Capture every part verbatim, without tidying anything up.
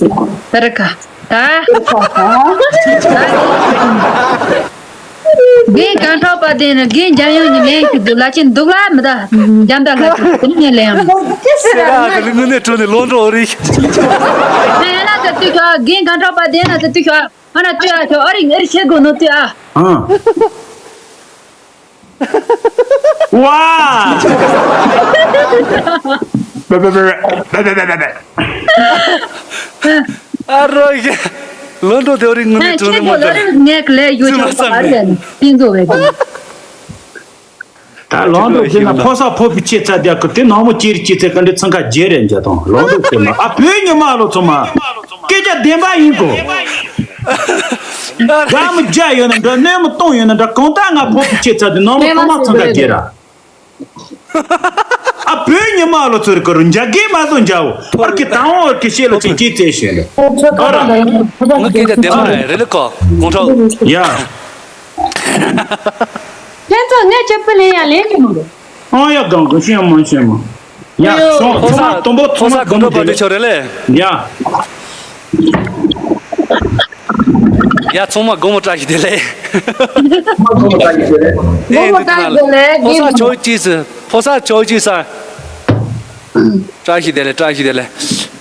ད་རེ་ཁ། ད། རྒན་གངས་ཁྲོད་དཔལ་ལྡན་ནི་རྒན་འཇམ་དབྱངས་ཀྱི་ལན་ཞིག་འདུག་ལ་ཅི་འདུག་ལ་མི་ད། འཇམ་དང་ལྷ་ཅིག་དེ་ནས་ལན་ཡང་། སེ་ར་གི་ལུས་ངུ་ནས་བྲོས་ནས་ལོག་འགྲོ་རེད། ཨ་ན་ད་ལྟོས་ཤོག་རྒན་གངས་ཁྲོད་དཔལ་ལྡན་ན་ད་ལྟོས་ཤོག་ཨ་ན་ལྟོས་ཨ་ཤོག་ཨ་རིག་ཨ་རིག་ཤེས་དགོས་ནོ་ལྟོས་ཨ། ཨང་། ཝ། བེ་བེ་བེ་བེ། ཨ་རོ་ཡ། ལོ་འགྲོ་དེ་རིང་ངུ་ནས་ཁྱེད་ཁྱོད་ལོ་རིང་ངས་ལས་ཡོད་ཅོག་ཨ་རེད་ནི་ཏིང་ཏོ་བས་ཀྱི། ད་ལོ་འགྲོ་དེ་ན་ཕོ་ས་ཕོ་བུ་ཆེ་ཚ་དེ་ཁུ་དེ་ནང་མོ་ཅེར་ཅེ་ཚེ་ག་འདྲི་ཚང་ཁ་རྗེ་རེད་འཇའ་དང་ལོ་འགྲོ་དེ་ན་ཨ་བོད་ཉི་མ་ལོ་ཚོ་མ། སྐད་ཆ་བདེན་པ་ཡིན་གོ། དགའ་མི་རྒྱ་ཡོད་ན་འདྲ་གནོད་མི་གཏོང་ཡོད་ན་འདྲ་གང་ལྟར་ང་ཕོ་བུ་ཆེ་ཚ་དེ་ནང་མོ་ཕོ་མ་ཚང་ཁ་རྗེ་ར། ཨ་བོད་ཉི་མ་ལོ་ཚོར་ཀར་འཇའ་གི་མ་བཟོ་འཇའ་བོ་ཨར་གི་དང་བོ་ཨར་གི་ཤེས་ལོ་ཚིག་གཅིག་བཙལ་ཤེས་ལེ། ཨོ་ར། ང་སྐད་ཆ་བདེན་པ་རེད་ལེ་ཀོ་གོང་ཁྲོ། ཡ། ཁྱེད་ཚོ་ངས་ཅི་པི་ལེན་ཡ་ལེན་གི་མི་འདུག་ཨང་ཡ་གང་གི་ཤེས་མ་ཤེས་མ། ཡ་ཚོང་ཚོང་མ་དུམ་བུ་ཚོང་མ་གོང་ཁྲོ་པ་དུ་ཆོ་རེ་ལེ། ཡ། ཡ་ཚང་མ་དགོང་མོ་བཀྲ་ཤིས་བདེ་ལེགས། དགོང་མོ་བཀྲ་ཤིས་བདེ་ལེགས། ཨེ་འདི་ལ་ཕོ་གསར་ཆོས་སྐྱིད་ཟེར་ཕོ་གསར་ཆོས་སྐྱིད་ཟེར། བཀྲ་ཤིས་བདེ་ལེགས་བཀྲ་ཤིས་བདེ་ལེགས།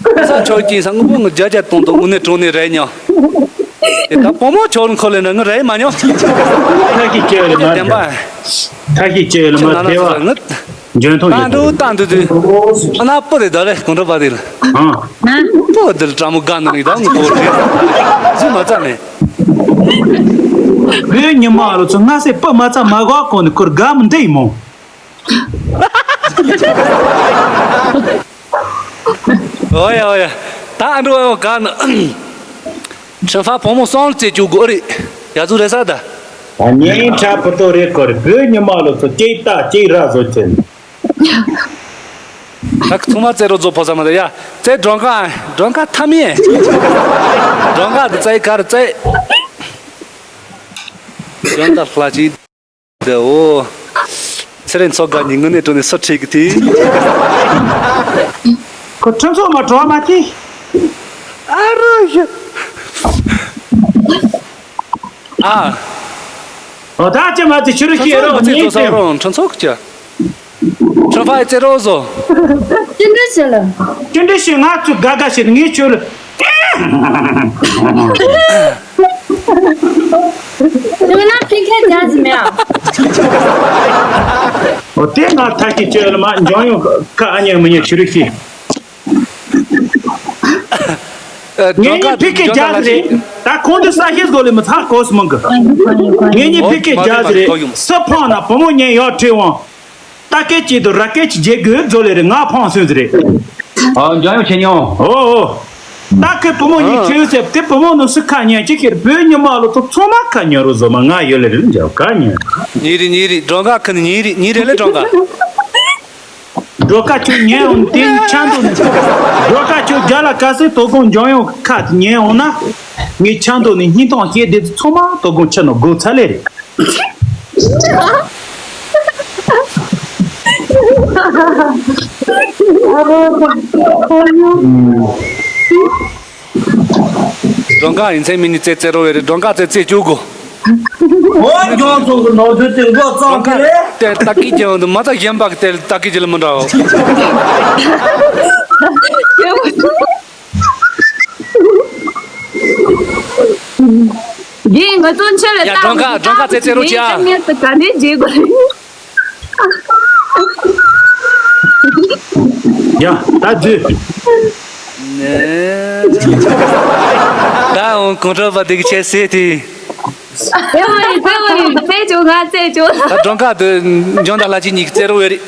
ཕོ་གསར་ཆོས་སྐྱིད་ཟེར་དངོས་པོ་ངུ་བརྒྱ་བརྒྱ་གཏོང་དང་དངོས་གནས་དྲང་གནས་རེད་ཉོ། དེ་ད་བུ་མོ་ཆོག་ཁོ་ལས་ན་ངུ་རེད་མ་ཉོ། ཁ་ཤས་སྐྱེ་བ་ལས་མ་བདེན་པ། ཁ་ཤས་སྐྱེ་བ་ལས་མ་བདེ་བ། འཇོན་ཐང་ཡོད་ད་འདུག་ད་འདུག་དུས། ཨ་ན་པོ་དེ་ད་རེ་གོང་ཁྲོ་པ་དེ་ལ། ཨང་། པོ་དེ་ལ་དྲ་མོ་དགའ་ན་ནི་ད་ངུ་གོ་རེད། གཟུགས་མ་རྩ་ནས། བོད་ཉི་མ་ལོ་ཚོ་ང་སེ་པོ་མ་རྩ་མ་གོ་གོ་ནི་ཁོར་དགའ་མི་འདི་ཡིན་མོ། ཨོ་ཡ་ཨོ་ཡ། ད་ཨ་འགྲོ་ཨོ་ག་ན། ཁྲིན་ཧྥ་བུ་མོ་སོང་ལ་རྩེ་བཅུག་དགོས་རེད། ཡ་ཚུ་རེད་ས་ད། ཉིན་ཁྲ་བུ་ཏོ་རེད་ཀོ་རེད་བོད་ཉི་མ་ལོ་ཚོ་སྐྱེས་རྟ་སྐྱེས་ར་བཟོ་ཆེན། ད་ཚང་མ་རྩེ་རོ་རྫོ་ཕོ་ས་མ་ད་ཡ་རྩེ་སྒྲོན་ཁ་སྒྲོན་ཁ་ཐ་མི་ཡེ། སྒྲོན་ཁ་དུ་རྩེ་ག་རུ་རྩེ། སྒྲོན་ཁ་ལྷ་ཅིག་འདི་འོ། ཚེ་རིང་ཚོ་དགའ་ཉིན་ངུ་ནས་དྲོ་ནས་སུ་ཁྲིད་གི་དེ། ཁོ་ཁྲིམས་ཚོགས་མ་གྲོགས་མ་དེ། ཨ་རོ་ཡ། ཨ། ཨོ་ད་ཅི་མ་དེ་ཕྱི་རུ་ཁྲིམས་ཁྱེར་ཚོགས་རོགས་མི་ཚེ་ཉིན་ཚོ་ས་ཏེ། རོང་ཁྲིམས་ཚོགས་ཀྱི། ཁྲིམས་ཕ་ཡི་རྩེ་རོགས་བཟོ། ཅི་འདྲ་བྱེད་ལ། ཅི་འདྲ་བྱེད་ང་ཚོ་དགའ་དགའ་བྱེད་ངས་ཁྱོད་ལ། ཡང་ན་ཕི་ཁ་རྒྱག་ཟིན་མེད་ཨ། ཨོ་དེ་ང་ཐག་གི་བཅད་ལ་མ་འཇོན་ཡོང་ཁ་ཨ་ཉེ་མི་ཉེ་ཕྱི་རུ་ཤི། ངེད་གཉིས་ཕི་ཁ་རྒྱག་ཟིན་རེད། ད་ཁོང་ཚོ་ས་ཤེས་བཟོ་ལས་མི་ཚར་གོ་སི་མང་གི། ངེད་གཉིས་ཕི་ཁ་རྒྱག་ཟིན་རེད། སུ་ཕང་ན་བུ་མོ་ཉན་ཡོད་ཁྲིད་འོང་། ད་སྐད་ཅིག་ཏུ་ར་སྐད་ཅིག་བརྗེད་དགོས་རྫོ་ལེ་རེད་ང་ཕོང་སོན་ཟེར་རེད། ཨ་འཇམ་དབྱངས་ཆེ་མྱོང་། ཨོ་ཨོ། ད་ཁོས་བུ་མོ་གཉིས་ཁྲིད་ཟེར་དེ་བུ་མོ་ནུ་སི་ཁ་ཉན་ཅི་ཁེར་བོད་ཉི་མ་ལོ་ཚོ་ཚང་མ་ཁ་ཉན་རུ་བཟོ་མ་ང་ཡོད་ལེ་རེད་འཇམ་ཁ་ཉན། ཉིན་རེ་ཉིན་རེ་སྒྲོན་ཁ་ཁ་ནི་ཉིན་རེ་ཉིན་རེ་ལེ་སྒྲོན་ཁ། སྒྲོན་ཁ་ཁྱོད་ཉན་འོང་དེ་ཆ་འདུག་ནི། སྒྲོན་ཁ་ཁྱོད་རྒྱ་ལ་ཁ་སེ་དོ་དགོང་འཇམ་དབྱངས་ཁ་ཉན་འོང་ན། ངས་ཆ་འདུག་ནི་སྙིང་ཐང་སྐྱེ་དེ་ཚོ་ཚང་མ་དོ་དགོང་ཆ་ནོ་དགོ་ཚ་ལེ་རེད། སྒྲོན་ཁ་ཡིན་ཚེ་མི་ནི་རྩེ་རྩེ་རོ་བས་རེད་སྒྲོན་ཁ་རྩེ་རྩེ་བཅུག་གོ། འོ་ཡོང་ཚོང་གི་ནོར་འཁྲུལ་དེ་འགོ་བཙོང་གི་རེད། དེ་ལྟ་སྐྱིད་ཀྱི་འོང་དུ་མ་ཚ་གཞན་པ་གི་དེ་ལྟ་སྐྱིད་ཀྱི་ལ་མི་འདྲ་བ། འདི་ང་ཚོ་ཆེ་ལ་ཡ་སྒྲོན་ཁ་སྒྲོན་ཁ་རྩེ་རྩེ་རོ་ཅི་ཨ། ངས་ད་ག་ནས་བརྗེད་དགོས། ཡ་ད་འཛུལ། ད་འོང་གོང་ཁྲོ་པ་དེ་གི་ཆེ་སེ་དེ། དེ་བ་རེད་དེ་བ་རེད་རྩེ་ཆོག་ང་རྩེ་ཆོག་ད་སྒྲོན་ཁ་དུ་འཇོན་དང་ལ་ཅི་གཉིས་ཀྱི་རྩེ་རོ་བས་རེད།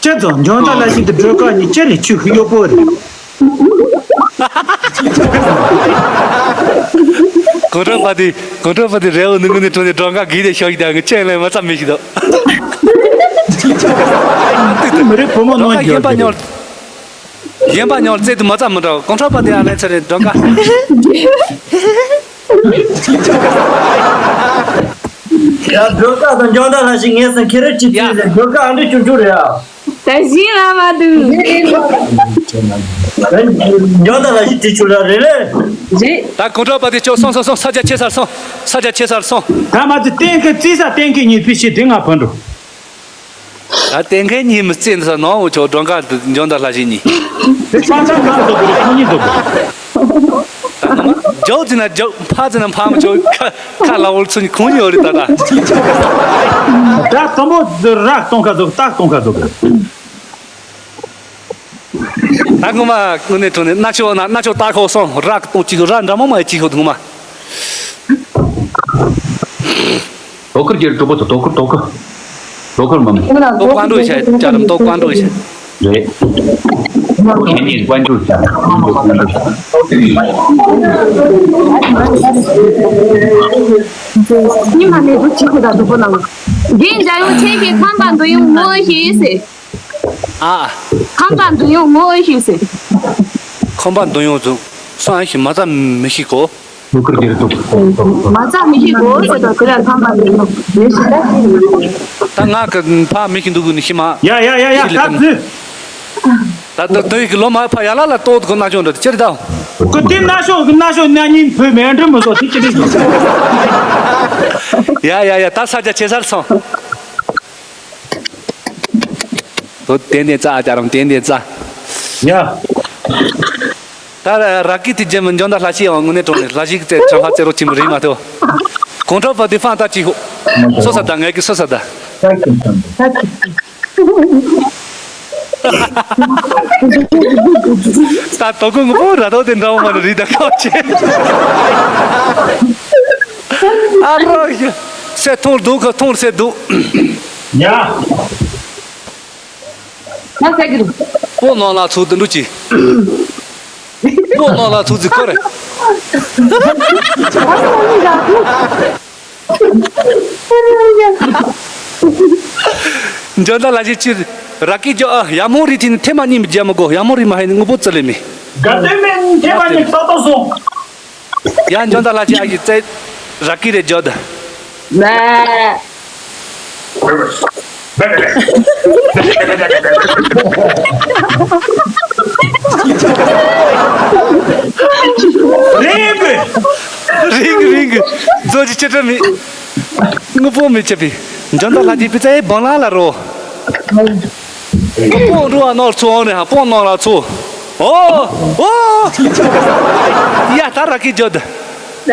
ཅི་ཙང་འཇོན་དང་ལ་ཅི་དུ་སྒྲོན་ཁ་གཉིས་ཅི་ལས་ཆུ་ཤི་ཡོད་པོ་རེད། གོང་ཁྲོ་པ་དེ་གོང་ཁྲོ་པ་དེ་རེ་བ་ནུ་གུ་ནི་ཁྲོ་ནི་སྒྲོན་ཁ་གིས་དེ་ཤོག་ཡི་དང་ངི་ཅན་ལས་མ་ཙམ་མི་ཤི་དོ། མི་རེད་བུ་མོ་སྒྲོན་ནོར་ཁ་གཞན་པ་འགྱོ་ཉོར། གཞན་པ་ཉོར་རྩེ་དུ་མ་ཙམ་མི་འདྲ་གོང་ཁྲོ་པ་དེ་ཨ་ལན་ཚེ་རེད་སྒྲོན་ཁ། ཡ་སྒྲོན་ཁ་དང་འཇོན་དང་ལ་ཞིག་ངས་སེམས་ཁྱེད་རེ་ཅི་ཡ། ཅི་རེད་སྒྲོན་ཁ་ཨ་འདྲི་ཅུང་ཅུང་རེད་ཨ། ད་བཞིན་ལ་མ་འདུག་འཇོན་ཐང་ལ་ཞིག་དྲིས་ཆུ་ལ་རེ་རེ། རེད། ད་གོང་དྲག་པ་དེ་ཁྱོད་སོང་སོང་སོང་། ས་ཆ་ཆེ་སར་སོང་། ས་ཆ་ཆེ་སར་སོང་། ད་མ་ཚེ་གཏན་འཁེལ་རྩིས་ས་གཏན་འཁེལ་གཉིས་ཕི་ཤི་དེ་ང་ཕན་འགྲོ། ད་གཏན་འཁེལ་གཉིས་མི་རྩིས་འདི་ས་ནང་འོ་ཆོག་འགྲོ་འགའ་འདི་འཇོན་ཐང་ལ་ཞིག་གཉིས། དེ་ཆང་ཆང་ང་བཟོ་དགོས་རེད། ཁོང་གཉིས་བཟོ་དགོས། ད་ང་མ་འཇོག་ཅི་ན་འཇོག་ཕ་ཅི་ན་ཕ་མ་ཆོག་ཁ་ཁ་ལ་འོལ་ཚུན་ཁོང་གཉིས་ཡོད་རེད་ད་ད། ད་དང་པོ་ར་སྟོང་ཁ་བཟོ་སྟག་སྟོང་ཁ་བཟོ་དགོས། ད་ངོ་མ་དངོས་གནས་དྲང་གནས་རྣ་ཆོག་ན་རྣ་ཆོག་ལྟ་ཁོ་སོང་། ར་གི་སྟོང་གཅིག་ར་འདྲ་མོ་མ་གཅིག་ཁོ་ངོ་མ། དོ་ཁུར་གྱི་གྲོགས་པོ་ཚོ་དོ་ཁུར་དོ་ཁུར། དོ་ཁུར་མ་མི། དོ་བཀའ་འགྲོ་བྱ་ཅག་རམ་དོ་བཀའ་འགྲོ་བྱ། རེད། ཁྱེད་གཉིས་བཀའ་འགྲོ་བྱ། ཉི་མ་ནས་འདུག་ཅིག་ཁོ་ད་འདུག་པོ་ནང་། རྒན་འཇའ་ཡོང་ཁྱེད་ཀྱི་ཁམས་པ་འདུ་ཡོང་ངོ་ཤེས་ཟེར། ཨ། ཁམས་པ་འདུ་ཡོང་ངོ་ཨེ་ཤེས་ཟེར། ཁམས་པ་འདུ་ཡོང་ཚུ་སང་ཨེ་ཤེས་མ་རྩ་མི་ཤེས་གོ། ལུ་ཁུར་གྱི་རེད་འདུག་མ་རྩ་མི་ཤེས་གོ་ཟེར་དང་དེ་ལ་ཁམས་པ་འདུ་ཡོང་མི་ཤེས་ད་ཤེས་མི་ཤེས། ད་ང་གི་ཕ་མི་ཤེས་འདུག་གི་ནི་ཤི་མ། ཡ་ཡ་ཡ་ཡ་ཤི་ལི་ད་ད་ཚུ། ད་ད་དུ་ཡི་གི་ལོ་མ་ཕ་ཡ་ལ་ལ་ཏོག་ཏུ་གོ་ན་ཅོང་འདྲ་ཅེར་ད། ཀུ་ཏི་ན་ཤོ་གི་ན་ཤོ་ན་ཉིན་བུ་མེ་འདྲི་མི་སོ་ཏི་ཅི་ཏི། ཡ་ཡ་ཡ་ད་ས་ཆ་ཆེ་སར་སོང་། དོ་ཏན་ཏན་རྩ་ཨ་ཅག་རང་ཏན་ཏན་རྩ། ཡ། ད་ར་ཀི་ཏི་ཇེམ་འཇོན་ད་ལྷ་ཞིག་ཡང་དངོས་གནས་དྲང་ནས་ལྷ་ཞིག་ཙེ་ཁྲ་ལྷ་ཙེ་རོ་ཅིམ་རིང་མ་ཐོ། གོང་ཁྲོ་བ་དེ་ཕང་ད་ཅི་ཧོ། སོ་ས་ད་ངས་ཀྱི་སོ་ས་ད། ད་དོ་ཀུན་པོ་ར་དོ་དེ་འདྲ་བོ་མ་ནི་རི་ད་ཁ་ཆེ། ཨ་རོ་ཡ། སེ་ཐོང་རྡུང་ཁ་ཐོང་སེ་རྡུང་། ཡ། ང་ཟེར་གི་རེད། སྤོ་ནང་ལ་ཚུགས་དུ་འགྲོ་ཅི། སྤོ་ནང་ལ་ཚུགས་ཅི་ཁོ་རེད། འཇོན་ད་ལ་ཞིག་ཅི། ར་ཀི་ཇོ་ཨ་ཡ་མོ་རི་ཐིན་ཐེ་མ་གཉིས་མི་རྒྱ་མི་གོ་ཡ་མོ་རི་མ་ཧེ་ནི་དངོས་པོ་ཙི་ལེ་མི། དགའ་སྟོན་མེད་ཐེ་མ་གཉིས་ཏོག་ཏོག་སོང་། ཡང་འཇོན་ད་ལ་ཅི་ཨ་ཡི་ཙེ་ར་ཀི་རེ་འཇོ་ད། མ། རིང་གི་རིང་གི་རིང་གི་རྫོ་ཅི་ཆེ་ཁྲ་མི། དངོས་པོ་མི་ཆེ་བི། འཇོན་ད་ལ་ཅི་པི་ཙེ་བང་ལ་ལ་རོ། སྤོང་འགྲོ་བ་ནོར་ཚོ་ནས་ཧ་སྤོང་ནོར་ལ་ཚོ། ཨོ། ཨོ། ཡ་ད་ར་ཀི་འཇོ་ད། ད་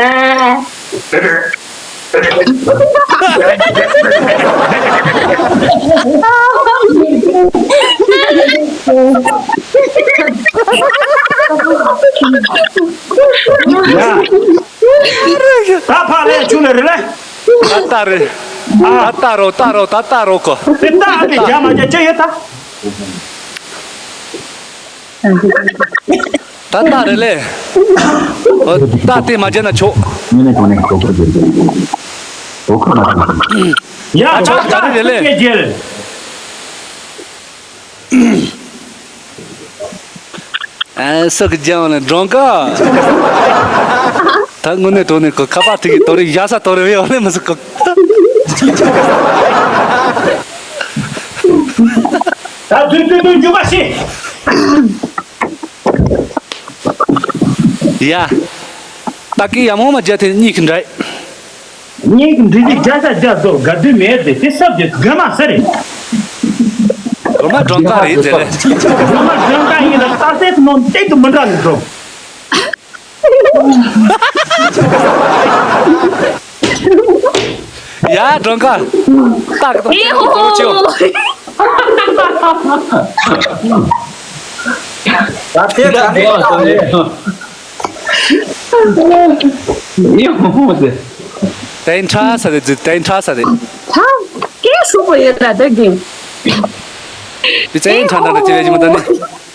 ཕ་ལས་ཆུ་ལས་རི་ལས། ད་ལྟ་རེད། ད་ལྟ་རོ་ད་རོ་ད་ལྟ་རོ་གོ། དེ་ལྟ་ཨ་ནི་རྒྱ་མ་རྒྱ་ཅི་ཡོད་ད། ད་ལྟ་རེད་ལས། ད་དེ་མ་རྒྱ་ན་ཆོག་ངས་ནས་གོ་ནས་གོ་ཁ་རྒྱལ། གོ་ཁ་མ་ཐུབ། ཡ་ད་ཆོག་ད་རེད་ལས། རྒྱལ། ཨ་སོག་གི་རྒྱང་ནས་འགྲོང་ཀ། ད་དངོས་གནས་དོན་ནས་ཁོ་ཁ་པར་ཐིག་གི་དོ་རེ་ཡ་ས་དོ་རེ་བས་ཨོ་ནས་མི་སུ་ཁོ། ད་དུས་དུས་དུས་རྒྱུ་མ་ཤེས། ཡ། ད་གི་ཡ་མོ་མ་རྒྱ་དེ་གཉིས་ཀྱི་འདྲ། ངེད་ཀྱི་འདྲི་རྩིས་བརྒྱ་ཆ་བརྒྱ་རྫོགས་དགའ་སྡུག་མེད་དེ་དེ་སབ་དེ་དགོས་མ་ཟེར་རེད། སྒྲོལ་མ་སྒྲོལ་དཀར་རེད་ཟེར་རེད། སྒྲོལ་མ་སྒྲོལ་དཀར་ཡིན་ལ་རྟགས་གསལ་དུ་ནང་སྟེགས་དུ་མི་འདྲ་ནས་འགྲོ། ཡ་སྒྲོལ་དཀར། ཏག་ཏག་ཏག་ཏག་ཅིའོ། ད་དེ་ད་ནས་ད་ནས། ཡོང་ཟེར། དེ་ཁྲ་ས་རེད་ཟེར་དེ་ཁྲ་ས་རེད། ད་སྐད་ཤུགས་པོ་ཡོད་ད་དེ་གིན། དེ་ཙེ་ཁྲ་འདྲ་འདྲ་ཅི་རེད་ཅི་མ་ད་ནི།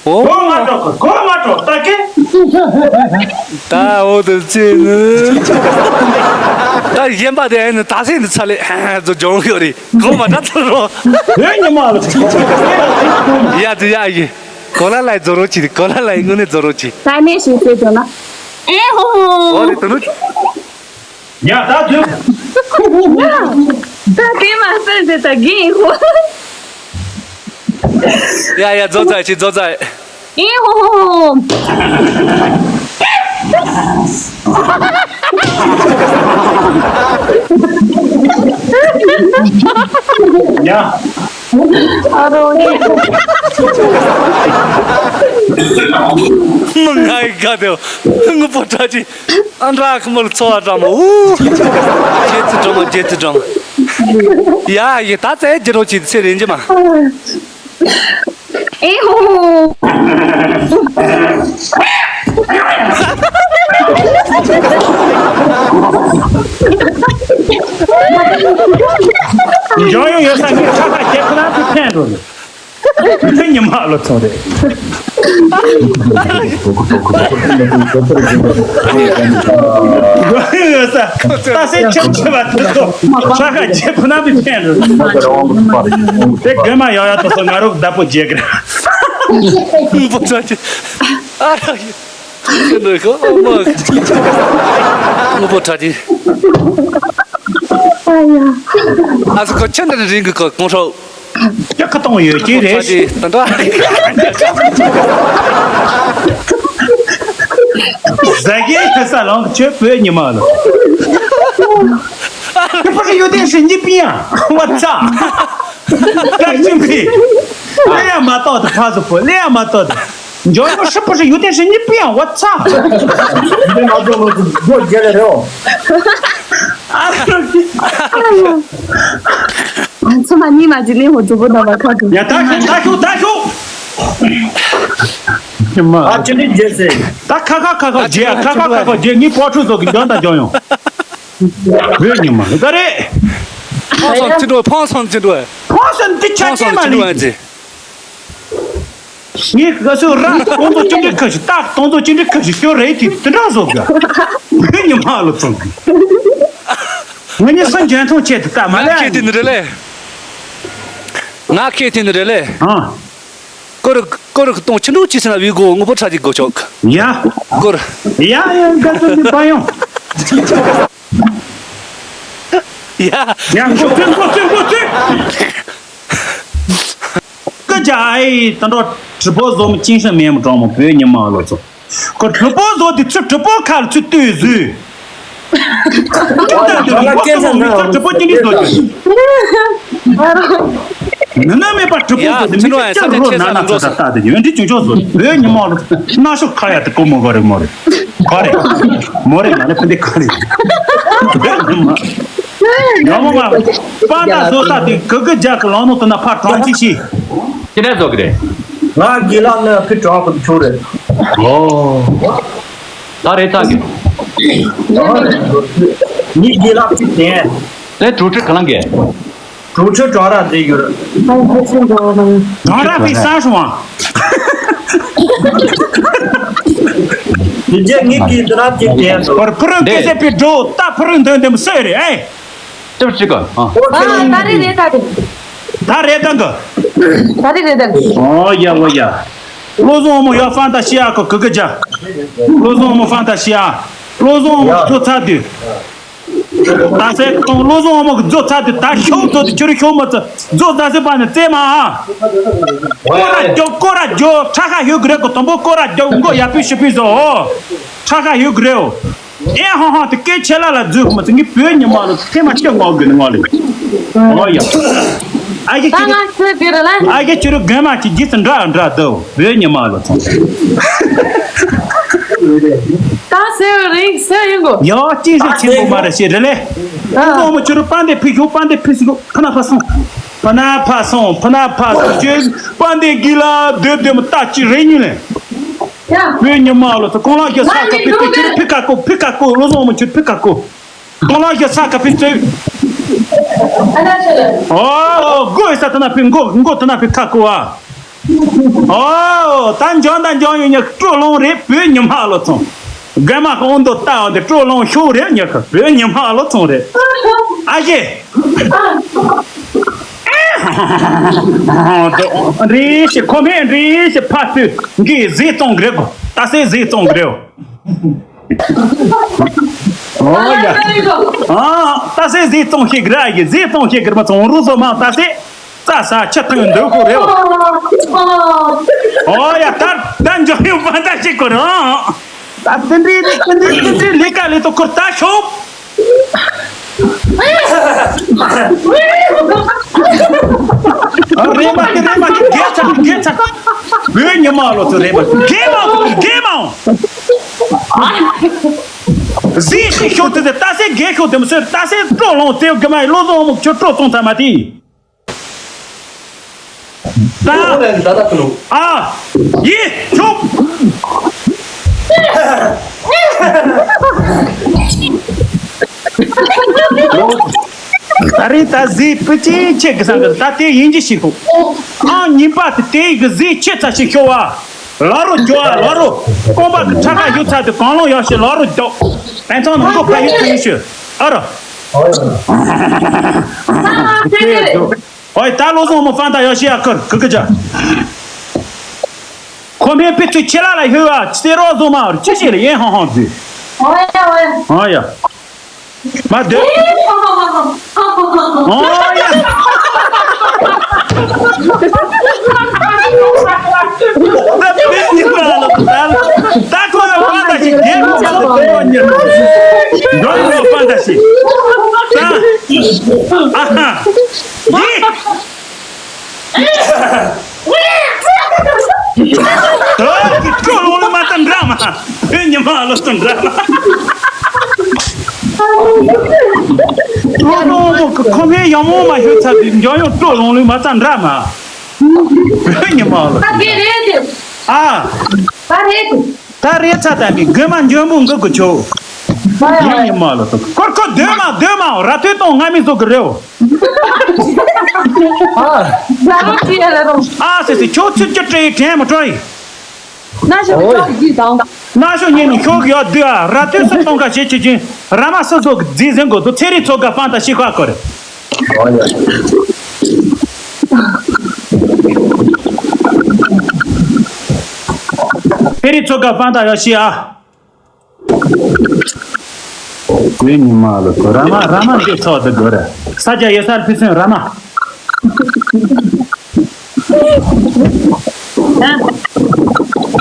ཨོ། གོ་མ་གྲོགས་གོ་མ་གྲོགས་ད་ཀེ། ད་འོ་དེ་ཙེ་ནི། ད་གཞན་པ་དེ་ཨེ་ནི་ད་སེ་འདི་ཚ་ལེ་ཧ་ཧ་ཛོ་ཇོང་ཡོད་རེད་གོ་མ་ད་ཚ་རོ། ཨེ་ཉི་མ་ལ། ཡ་དེ་ཡ་ཡི། གོ་ལ་ལ་རྫོ་རོ་ཅི་རེད། གོ་ལ་ལ་དངོས་གནས་རྫོ་རོ་ཅི། ད་ནས་ཞིག་ཟེར་དོ་ན། ཨེ་ཧོ་ཧོ། ཨོ་རེད་དོ་ནུ། ཡ་ད་དུ། ད་དེ་མ་ཟེར་ཟེར་ད་གིན་ཧོ། ཡ་ཡ་རྫོགས་ཚར་ཅིག་རྫོགས་ཚར། ཨེ་ཧོ་ཧོ་ཧོ། ཡ། ཨ་རོ་ཡེ། ང་ཡི་དགའ་དེའོ། ངུ་པོ་དྲག་ཅིག་ཨ་འདྲ་ཁ་མོ་ལ་ཚོ་བ་འདྲ་མོ། ཨུ། རྗེ་བཙུན་སྒྲོལ་མ། རྗེ་བཙུན་སྒྲོལ་མ། ཡ་ཡི་ད་ཙེ་རྒྱུ་རོ་ཅིག་ཚེ་རིང་གི་མ། ཨེ་ཧོ། འཇོན་ཡོང་ཡོད་ས་ངས་ཁ་ཁ་བྱེད་ཁོ་རང་ཚོ་ཕན་འགྲོ་ནས། ཉི་མ་ལོ་ཚོ་རེད། འཇོན་ཡོད་ས་ད་སེ་ཆེན་ཆེ་བ་དེ་ཚོ་ཁ་ཁ་བྱེད་ཁོ་རང་ཚོ་ཕན་འགྲོ་ནས། དེ་རྒན་མ་ཡག་ཡག་དེ་ཚོ་ང་རོ་བདག་པོ་བྱེད་ཀྱི་རེད། ངུ་པོ་དྲག་ཅིག་ཨ་ར་ཡི། ཁྱོད་འདྲ་ཁོ་ཨོ་མ། ངུ་པོ་དྲག་ཅིག་ཨ་ཡ། ཨ་ཟུ་ཁོ་ཁྱོད་འདྲ་རིང་གི་ཁོ་གོང་ཧྲོ། ཁྱོད་ཁ་གཏོང་ཡོད་ཀྱི་རེད། དྲག་ཅིག་ད་འདྲ། ཟ་གིན་ཁ་ས་ལོང་ཁྱོད་བོད་ཉི་མ་ལོ། ཁྱོད་ཕ་གི་ཡོད་དེ་ཧྲི་ཉི་པི་ཡང་བ་ཚ། ཁ་ཅིག་པི། ལེ་ཡ་མ་ཏོག་ཏུ་ཕ་སུ་པོ་ལེ་ཡ་མ་ཏོག་ཏུ། འཇོན་ཡོང་ཧྲི་པོ་ཧྲི་ཡུ་ཏན་ཧྲི་ཉི་པི་ཡང་བ་ཚ། འདི་ང་ཚོ་ང་ཚོ་སྒོ་རྒྱལ་ལེ་རེད་འོ། ཨ་རོ་ཀི། ང་ཚོ་མ་ཉི་མ་ཇི་ལིན་ཧོ་ཛུ་བོ་ན་མ་ཁ་ཏུ། ཡ་ད་ཤོག་ད་ཤོག་ད་ཤོག་ཉི་མ། ཨ་ཅི་ནི་རྒྱལ་སྲས། ད་ཁ་ཁ་ཁ་ཁ་རྒྱལ་ཁ་ཁ་ཁ་ཁ་རྒྱལ་ངའི་སྤོ་ཁྲུ་ཚོ་གི་འཇོན་དང་འཇོན་ཡོང་། བོད་ཉི་མ་ད་རེད། ཕང་སོང་ཅི་འགྲོ་ཕང་སོང་ཅི་འགྲོ། ཕང་སོང་འདི་ཆ་ཕང་ཅན་སོང་མ་ཅི་འགྲོ་ལི། ཨ་ཅི། ངས་ག་སུ་ར་སྟོང་ཚོ་ཅི་འདྲི་ཁ་ཞིག་སྟག་སྟོང་ཚོ་ཅི་འདྲི་ཁ་ཞིག་ཤོར་རེད་དེ་དེ་འདྲ་བཟོ་དགོས། ངའི་ཉི་མ་ལོ་ཚོང་། ངས་ནི་སུ་འཇོན་ཐང་ཆེད་དུ་ལྟ་མ་ང་ལས་ཁེ་ཨ་ཏི་ནི་རེད་ལེ། ང་ཁེ་ཏི་ནི་རེད་ལེ། ཨ། ཀོ་རི་ཀོ་རི་སྟོང་ཆི་འདྲ་ཅི་ཟེར་ན་བི་གོ་ངུ་པོ་ཁྲ་ཅིག་གོ་ཆོག་ཡ། ཀོ་རི། ཡ་ཡ་ག་ཚོད་འདི་པ་ཡོང་། ཡ། ཡ་འགོ་ཚུགས་འགོ་ཚུགས་འགོ་ཚུགས། སྐུ་ཅག་ཨའི་ད་འགྲོ་གྲི་པོ་བཟོ་མི་ཅིང་ཤ་མེད་མི་གྲོང་མོ་བོད་ཉི་མ་ལོ་ཚོ། ཁོ་གྲི་པོ་བཟོ་དེ་ཚུ་གྲི་པོ་ཁ་ལ་ཚུ་ལྟོས་བཟོས། ང་ལ་སྐད་ཆ་འདྲ་བ་གྲི་པོ་ཅི་འདྲ་བཟོ་རྒྱུ། མི་ན་མེད་པ་གྲི་པོ་བཟོ་དེ་མི་ཚེ་བསྐྱར་རོ་ན་ན་ཚ་ཚ་ལྟ་དེ་ཡོན་ཏི་ཅུང་ཅོག་བཟོ་བོད་ཉི་མ་ལོ་ན་ཤོག་ཁ་ཡ་དེ་ཀོ་མོ་གོ་རེ་མོ་རེ། གོ་རེ། མོ་རེ་ང་ལ་ཕན་དེ་ག་རེ། བོད་ཉི་མ། ཡོང་མོ་མ། པ་ན་བཟོ་ས་དེ་གི་གི་རྒྱ་གི་ལོང་ནོ་དེ་ན་ཕ་གྲོང་ཅི་ཤི། ཅི་འདྲ་བཟོ་གི་རེད། ང་དགེ་ལགས་ནི་ཕི་གྲོགས་པོ་ཆུང་རེད། ཨོ། ད་རེད་ཚ་གི། ངའི་དགེ་ལགས་ཕི་དན། དེ་གྲུ་ཁྲི་ག་ལང་གི། གྲུ་ཁྲི་གྲོང་ར་འདི་ཡོད། གྲོང་ར་ཕི་སང་ཧྲུང་བ། དེ་རྗེས་ངའི་དགེ་ལགས་ཕི་དན། ཕུ་རུ་སྐད་ཆ་པི་འགྲོ་ད་ཕུ་རུ་འདོན་འདོན་སོས་རེད་ཨེ། ཅིབ་ཅིག་ག་ཨ། ཨ་ད་རེད་རེད་ད་རེད། ད་རེད་ད་ག་ད་རེད་རེད་ད་རེད། ཨོ་ཡ་ཨོ་ཡ། བློ་བཟང་དབང་མོ་ཡ་ཧྥན་ཏ་ཤི་ཡ་གི་གི་གི་ཇ། བློ་བཟང་དབང་མོ་ཧྥན་ཏ་ཤི་ཡ། བློ་བཟང་དབང་མོ་ཚོ་ཚ་དུས། ད་སེ་གཏོང་བློ་བཟང་དབང་མོ་གི་མཛོ་ཚ་དུས་ད་ཤོག་མཛོ་དུས་ཁྱོད་རི་ཤོག་མ་ཚ་མཛོ་ད་སེ་པ་ནི་རྩེ་མ་ཨ། ཀོ་ར་རྒྱོབ་ཀོ་ར་རྒྱོབ་ཁྲ་ཁ་ཡོད་གི་རེད་གོ་དང་པོ་ཀོ་ར་རྒྱོབ་མགོ་ཡ་པི་ཤི་པི་བཟོ། ཁྲ་ཁ་ཡོད་གི་རེད་འོ། ཨེ་ཧང་ཧང་དེ་སྐད་ཆེ་ལ་ལ་འཛུལ་མ་ཚུགས་ངའི་བོད་ཉི་མ་ལ་ཐེངས་མ་སྐྱོ་ངོ་དགོས་ནི་ངོ་ལེ། ཨོ་ཡ། ཨ་ཡེ་ད་ཁྱེད་ང་ཚོའི་བོད་ལ། ཨ་ཡེ་ཁྱེད་རུ་རྒན་མ་ཅིག་རྗེས་སུ་འདྲ་འདྲ་འདུག་བོད་ཉི་མ་ལ་ཚོ། ད་ཟེར་རིང་ཟེར་ཡིན་གོ། ཡ་ཅིན་ཧྲི་ཆེན་པོ་མ་རེད་ཤེས་རེད་ལེ། ཨ་ལོ་མོ་ཁྱེད་རུ་པན་དེ་ཕི་ཤོག་པན་དེ་ཕི་སི་གོ་ཕ་ན་ཕ་སོང་། ཕ་ན་ཕ་སོང་ཕ་ན་ཕ་སོང་ཁྱེད་པན་དེ་གི་ལ་སྡོད་སྡོད་མ་ལྟ་ཅི་རེད་ཉིན་ལེ། ཡ། བོད་ཉི་མ་ལོ་ཚོ་གོང་ལག་གི་ས་ཁ་ཕི་ཕི་ཁྱེད་ཕི་ཁ་ཀོ་ཕི་ཁ་ཀོ་བློ་བཟང་མོ་ཁྱེད་ཕི་ཁ་ཀོ། གོང་ལག་གི་ས་ཁ་ཕི་ཚོས། ཨོ་མགོ་ཡི་ས་ཐ་ན་ཕི་མགོ་མགོ་ཐ་ན་ཕི་ཁ་ཀོ་ཨ། ཨོ་ད་འཇོན་ད་འཇོན་ཡོད་ཉག་སྤྲོ་ལོང་རེད་བོད་ཉི་མ་ལོ་ཚོ། རྒན་མ་ཁ་འོང་དོ་ལྟ་འོང་དེ་སྤྲོ་ལོང་ཤོག་རེད་ཉག་བོད་ཉི་མ་ལོ་ཚོ་རེད། ཨ་ཞེ། རེད་ཤི་ཁོ་མེད་རེད་ཤི་ཕ་ཚོས་འགའི་ཟས་བཙོང་གི་རེད་གོ་ད་སའི་ཟས་བཙོང་གི་རེད། ཨོ་ཡ། ཨ་ད་སའི་ཟས་བཙོང་ཤེས་གི་ར་ཡི་ཟས་བཙོང་ཤེས་གི་ར་མ་བཙོང་རུ་བཟོ་མ་ད་སའི། རྩྭ་ས་ཆུ་ཐོན་འདོད་ཁོ་རེད། ཨོ་ཡ། ད་ད་འཇོག་ཡོང་བ་ད་ཞིག་གོ་རང་། ད་དེ་འདྲའི་དེ་འདྲའི་དེ་འདྲའི་ལས་ཀ་ལས་དོ་ཁོ་ད་ཤོག་རེ་མ་ཏི་རེ་མ་ཏི་རྒྱལ་ཚ་རྒྱལ་ཚ། བོད་ཉི་མ་ལོ་ཚོ་རེ་མ་རྒྱལ་མ་རྒྱལ་མ། གཟིགས་ཤིག་ཤོག་དེ་ད་སེ་རྒྱལ་ཤོག་དེ་མི་སེར་ད་སེ་སྤྲོ་ལོང་ཚེ་དགེ་མ་ཡི་བློ་བཟང་མོ་ཁྱོད་སྤྲོ་ཚོང་ཚ་མ་དེ། ད། ཨ། ཡི། ཤོག་ད་རེས་ད་གཟིགས་སྤུ་ཅི་ཆེ་གི་སང་གི་ད་དེ་ཡིན་གྱི་ཞིག་ཤོག་ཨང་གཉིས་པ་དེ་དེ་གི་གཟིགས་ཆེ་ཚ་ཞིག་ཤོག་བ། ལ་རོ་རྒྱོ་བ་ལ་རོ། རྐང་པ་གི་ཁྲ་ཁ་ཡོད་ཚ་དེ་གང་ལོང་ཡོད་ཞིག་ལ་རོ་རྒྱོ། ཨན་ཚང་ནང་གོ་ཕ་ཡོད་ཚ་ཡོད་ཞིག་ཨ་རོ། ཨོ་ཡ། ད་བློ་བཟང་མོ་ཧྥན་ཏ་ཡོ་ཤི་ཡ་ཁར་གི་གི་ཇ། ཁོ་མོའི་དཔེ་ཚུལ་ཁྱེད་ལ་ལ་ཧེ་བ་སེ་རོ་བཟོ་མ་བར་ཅི་ཞིག་ལ་ཡན་ཧང་ཧང་ཟེར། ཨོ་ཡ་ཨོ་ཡ། ཨོ་ཡ། མ་སྡོད། ཨོ་ཡ། ད་བོད་ཉིད་ལ་ལ་ད་ད་ཁོ་ལ་ཧྥན་ཏ་ཤི་རྒྱལ་ཁོ་ལ་ད་ཁོ་ཉིད་ལ་འགྲོ་ཡོང་ཧྥན་ཏ་ཤི། ད་ཨ་ཧ། ཡེ། ཨོ་ཀི་ཀྲོ་ལོང་ལི་མ་ཏན་འདྲ་མ། བོད་ཉི་མ་ལོ་ཏན་འདྲ་མ། ཀྲོ་ལོང་མོ་ཁོ་མོའི་ཡང་མོ་མ་ཤོད་ཚ་དུས་འཇོན་ཡོང་ཀྲོ་ལོང་ལི་མ་ཏན་འདྲ་མ། བོད་ཉི་མ་ལོ་ཏན་འདྲ། ཨ། ད་རེད་ཚ་ད་མི་དགོས་མ་འཇོན་པོ་འགུག་གི་ཆོག་ཡིན་ཡིན་མ་ལོ་ཏན་ཀོར་ཀོར་སྡོད་མ་སྡོད་མ་ར་ཐོས་གཏོང་ང་མི་བཟོ་གི་རེད། ཨ་སེ་སེ་ཁྱོད་ཚུར་ཅི་སྤྲད་ཡི་དྲན་མི་སྤྲོ་ཡི། ན་ཤོ་ཁྱོད་ཀྱིས་དང་། ན་ཤོ་ཉིན་ནི་ཁྱོད་ཀྱི་ཡོད་དུས་ཨ་ར་ཐོས་སུ་གཏོང་ཁ་བྱེད་བྱེད་ཀྱིན་ར་མ་སུ་ཚོ་གི་རྫི་ཟན་གོ་དུ་ཚེ་རིང་ཚོ་ག་ཧྥན་ཏ་ཤི་ཁ་ཀོ་རེད། ཚེ་རིང་ཚོ་ག་ཧྥན་ཏ་ཡོ་ཤི་ཨ། དེ་ཉི་མ་ལ་ར་མ་ར་མ་འདི་ཚོགས་འདི་དགོས་རེད། ས་རྒྱ་ཡེ་སར་ཕི་སོན་ར་མ།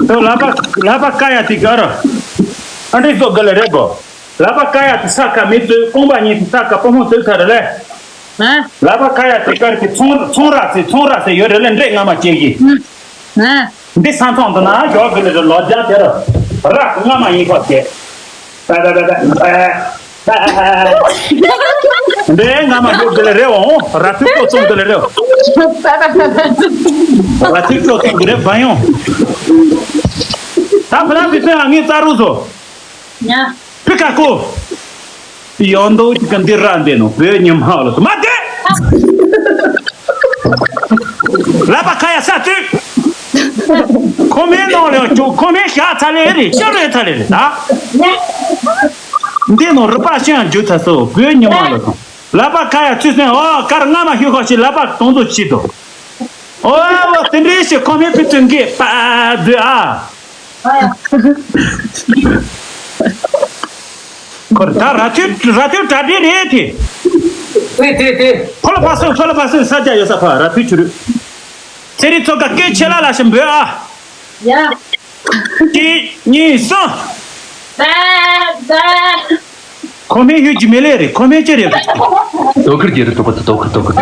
དོ་ལ་པ་ལ་པ་ཀ་ཡ་དེ་ག་ར། ཨ་འདྲི་སོ་ག་ལ་རེད་གོ། ལ་པ་ཀ་ཡ་དེ་ས་ཁ་མི་ཚོས་རྐང་པ་གཉིས་དེ་ས་ཁ་པོ་མོ་ཚོས་ཚ་རེད་ལེ། ལ་པ་ཀ་ཡ་དེ་གར་གི་ཚོང་ཚོང་ར་སེ་ཚོང་ར་སེ་ཡོད་རེད་ལེ་འདྲེ་ང་མ་སྐྱེ་གི། འདི་ས་མཚམས་འདི་ན་ཞོགས་ཀྱི་ལས་ལོ་རྒྱང་དེར་ར་རྔ་མ་ཡིན་ཁོ་སྐྱེ། འདི་རྔ་མ་ཞོགས་ཀྱི་ལས་རེད་འོང་ར་ཐུག་ཏོ་ཚོང་གི་ལས་རེད། ར་ཐུག་ཏོ་ཚོང་གི་རེད་བ་ཡོང་། ད་ཕ་ལ་བི་ཚོན་ཨ་ངའི་རྩ་རུ་བཟོ། ཕི་ཀ་ཀོ། ཡོང་འདུག་ཅིག་ག་འདི་ར་འདི་ནོ་བོད་ཉི་མ་ལ་མ་བསྡད། ལ་པ་ཁ་ཡ་ས་ཚུད། ཁོ་མེད་ནོ་ལེ་ཅུ་ཁོ་མེད་ཤ་ཚ་ལེ་རེད་ཤ་རེ་ཚ་ལེ་རེད་ད། འདི་ནོ་རུ་པ་ཤ་འཇུ་ཚ་སོ་བོད་ཉི་མ་ལ་སོང་། ལ་པ་ཁ་ཡ་ཚུད་སོང་ཨོ་ཀར་རྔ་མ་ཤོད་ཁ་ཤི་ལ་པ་གཏོང་ཚོ་ཆི་དོ། ཨོ་ཨོ་དེ་འདྲའི་ཞིག་ཁོ་མེད་ཕི་ཚུན་གི་པ་དུ་ཨ། ཁོར་ད་ར་ཐུལ་ར་ཐུལ་གྲ་སྒྲིག་རེད་དེ། དེ་དེ་དེ། ཕོ་ལ་ཕ་སོ་ཕོ་ལ་ཕ་སོ་ས་རྒྱ་ཡོད་ས་ཕ་ར་ཐུལ་ཆུ་རུ། ཚེ་རིང་ཚོ་ག་སྐད་ཆེ་ལ་ལ་ཞིམ་འབོད་ཨ། ཡ། གཅིག་གཉིས་གསུམ། ད་ད། ཁོ་མེད་ཡུལ་གྱི་མེ་ལེ་རེད་ཁོ་མེད་ཅི་རེད། དོ་ཁུར་གྱི་རེད་དོ་ཁུར་དོ་ཁུར་དོ་ཁུར་དོ་ཁུར།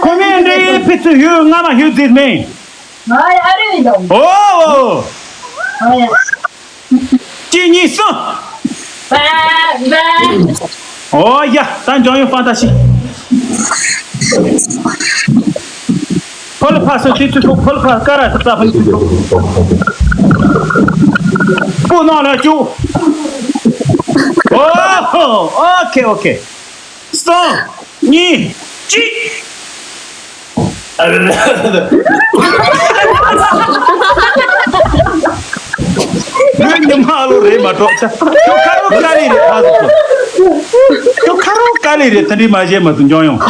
ཁོ་མེད་འདྲེ་ཕི་ཚུ་ཡུལ་རྔ་མ་ཡུལ་རྫིས་མེད། ཨོ་ཨོ། གཅིག་གཉིས་གསུམ། ཨོ་ཡ་ད་འཇོན་ཡོད་ཧྥན་ཏ་ཤི། ཕོ་ལ་ཕ་སོ་ཏི་ཏི་ཐུག་ཕོ་ལ་ཕ་ཀ་ར་ས་ཙ་ཕ་ཏི་ཐུག་སྤུ་ནང་ལ་བཅུག་ཨོ་ཧོ་ཨོ་ཁེ་ཨོ་ཁེ། གསུམ། གཉིས། གཅིག་བོད་ཉི་མ་ཨ་ལོ་རེད་མ་གཏོགས་ཁྱོད་ཁ་རོག་དཀའ་ལས་རེད་ཨ་ཟེར་ཁྱོད་ཁ་རོག་དཀའ་ལས་རེད་ད་འདི་མ་བྱས་མ་ཟེར་འཇོན་ཡོང་།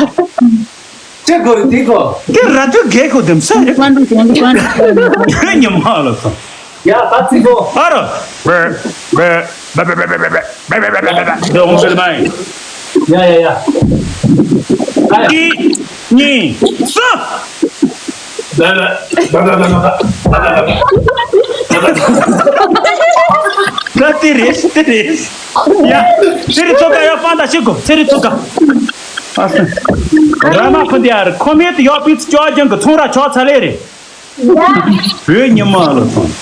ཅི་གོ་རེད་དེ་གོ། དེ་ར་ཐུག་རྒྱལ་ཁོ་དེམ་ས་རེད། བོད་ཉི་མ་ཨ་ལོ་ཚོ། ཡ་ད་ཚིག་གོ། ཨ་རོ། འདི་འོང་ཟེར་མ་ཡིན། ཡ་ཡ་ཡ། གཅིག་གཉིས། གསུམ། ད་དེ་རེད། དེ་རེད། ཡ། ཚེ་རིང་ཚོ་ག་ཡ་ཕན་ད་ཤི་གོ། ཚེ་རིང་ཚོ་ག། ཨ་སི། ར་མ་ཕུན་དེ་ཡར་ཁོ་མེད་དུ་ཡོད་པའི་ཅོ་ཅང་གི་ཚོང་ར་ཆོག་ཚ་ལེ་རེད། བོད་ཉི་མ་ལ་ཚོང་།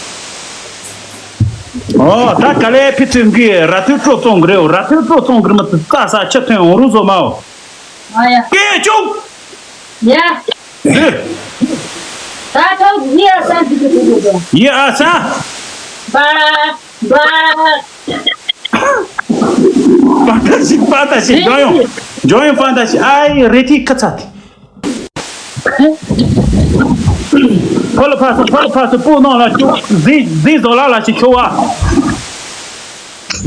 ཨོ་ད་ག་ལེ་ཕི་ཚུན་གི་ར་ཐུལ་སྤྲོ་ཚོང་གི་རེད། ར་ཐུལ་སྤྲོ་ཚོང་གི་རེད་མ་ཚུ་ཙ་ས་ཆ་ཐོན་འོང་རུ་བཟོ་མའོ། ཨ་ཡ། སྐད་ཅུང་། ཡ། ཡ། ད་ཐོག་ཡི་ཨ་ས་འདི་གི་འདི་གི་འདི། ཡི་ཨ་ས། བ། བ། པ་ཏ་ཤི་པ་ཏ་ཤི་ཇོ་ཡོང་། ཇོ་ཡོང་པ་ཏ་ཤི་ཨའི་རེ་ཐི་ཁ་ཚ་ཐི། ཕོ་ལ་ཕ་སོ་ཕོ་ལ་ཕ་སོ་པོ་ནང་ལ་ཤོ་ཟི་ཟི་ཟོ་ལ་ལ་ཤི་ཤོ་བ།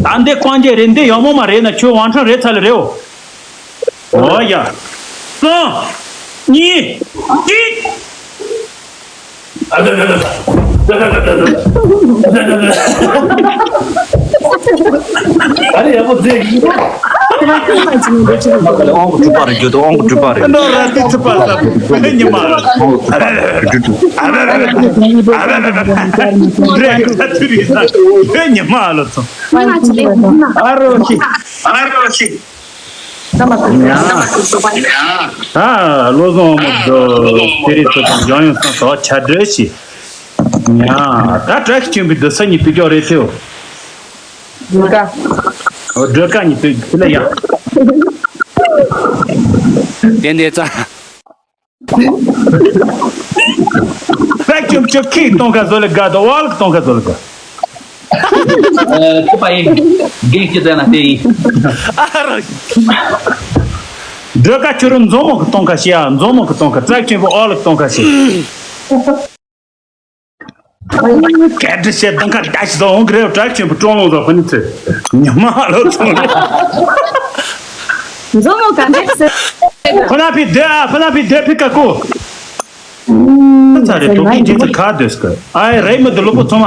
ད་འདི་ཀོང་ཅེ་རེད། འདི་ཡོ་མོ་མ་རེད་ན་ཁྱོད་ཝང་ཁྲང་རེད་ཚ་ལ་རེའོ། ཨོ་ཡ། གསུམ། གཉིས། གཅིག། ཨ་རེ་ཡག་པོ་མཛད་ཀྱི། ཨོང་གི་གྲུ་པ་རེད། རྒྱུ་དང་ཨོང་གི་གྲུ་པ་རེད། ཨ་ནོ་ར་ཏི་ཚུ་པ་ས་བོད་ཉི་མ་ལ། ཨོང་གི་གྲུ་པ་རེད། རྒྱུ་དང་། ཨ་རེ་ཡག་པོ་མཛད་ཀྱི། ཨ་རོ་ཤི། ཨ་རོ་ཤི། ཡ། ད་བློ་བཟང་དབང་མོ་དུ་ཏི་རི་ཚོ་དང་འཇང་ཡོང་སང་ཐོག་ཆ་འདྲི་ཞིག་ཡ། ད་བཀྲ་ཤིས་ཆོས་འཕེལ་དུ་ས་ཉིད་དུ་ཀྱོག་རེད་ཐེའོ། སྒྲོལ་དཀར། འོ་སྒྲོལ་དཀར་ཉིད་དུ་ཁྱི་ལ་ཡ། དེ་འདས་ཙ། ས་ཁྱོད་ཁྱོད་ཁྱིའི་སྟོང་ཁ་བཟོ་ལ་དགའ་དང་ཝལ་གི་སྟོང་ཁ་བཟོ་ལ་དགའ། ཨ་ཁྱི་པ་ཡིན། རྒན་སྐྱིད་ཙན་ན་དེ་ཡིན། ཨ་རོ། སྒྲོལ་དཀར་ཁྱོད་རང་མཛོ་མོ་གི་སྟོང་ཁ་ཤི་ཡ། མཛོ་མོ་གི་སྟོང་ཁ། ཙག་ཆེན་པོ་ཨོ་ལ་གི་སྟོང་ཁ་ཤི། ག་འདྲ་བཤད་སྟོང་ཁ་ད་ཤི་སོང་གི་རེད། ཙག་ཆེན་པོ་ཀྲོང་ལོང་ཟོ་ཕ་ནི་ཚེ་ཉི་མ་ལོ་ཚོང་རེད། མཛོ་མོ་ག་འདྲ་ཟེར། ཕ་ན་ཕི་དེ་ཨ་ཕ་ན་ཕི་དེ་ཕི་ཀ་ཀོ། ཨ་ཚ་རེད། དོ་ཀི་ཇི་ཚ་ག་དོས་ཀི། ཨའི་རེད་མི་དུ་ལོ་པོ་ཚོ་མ།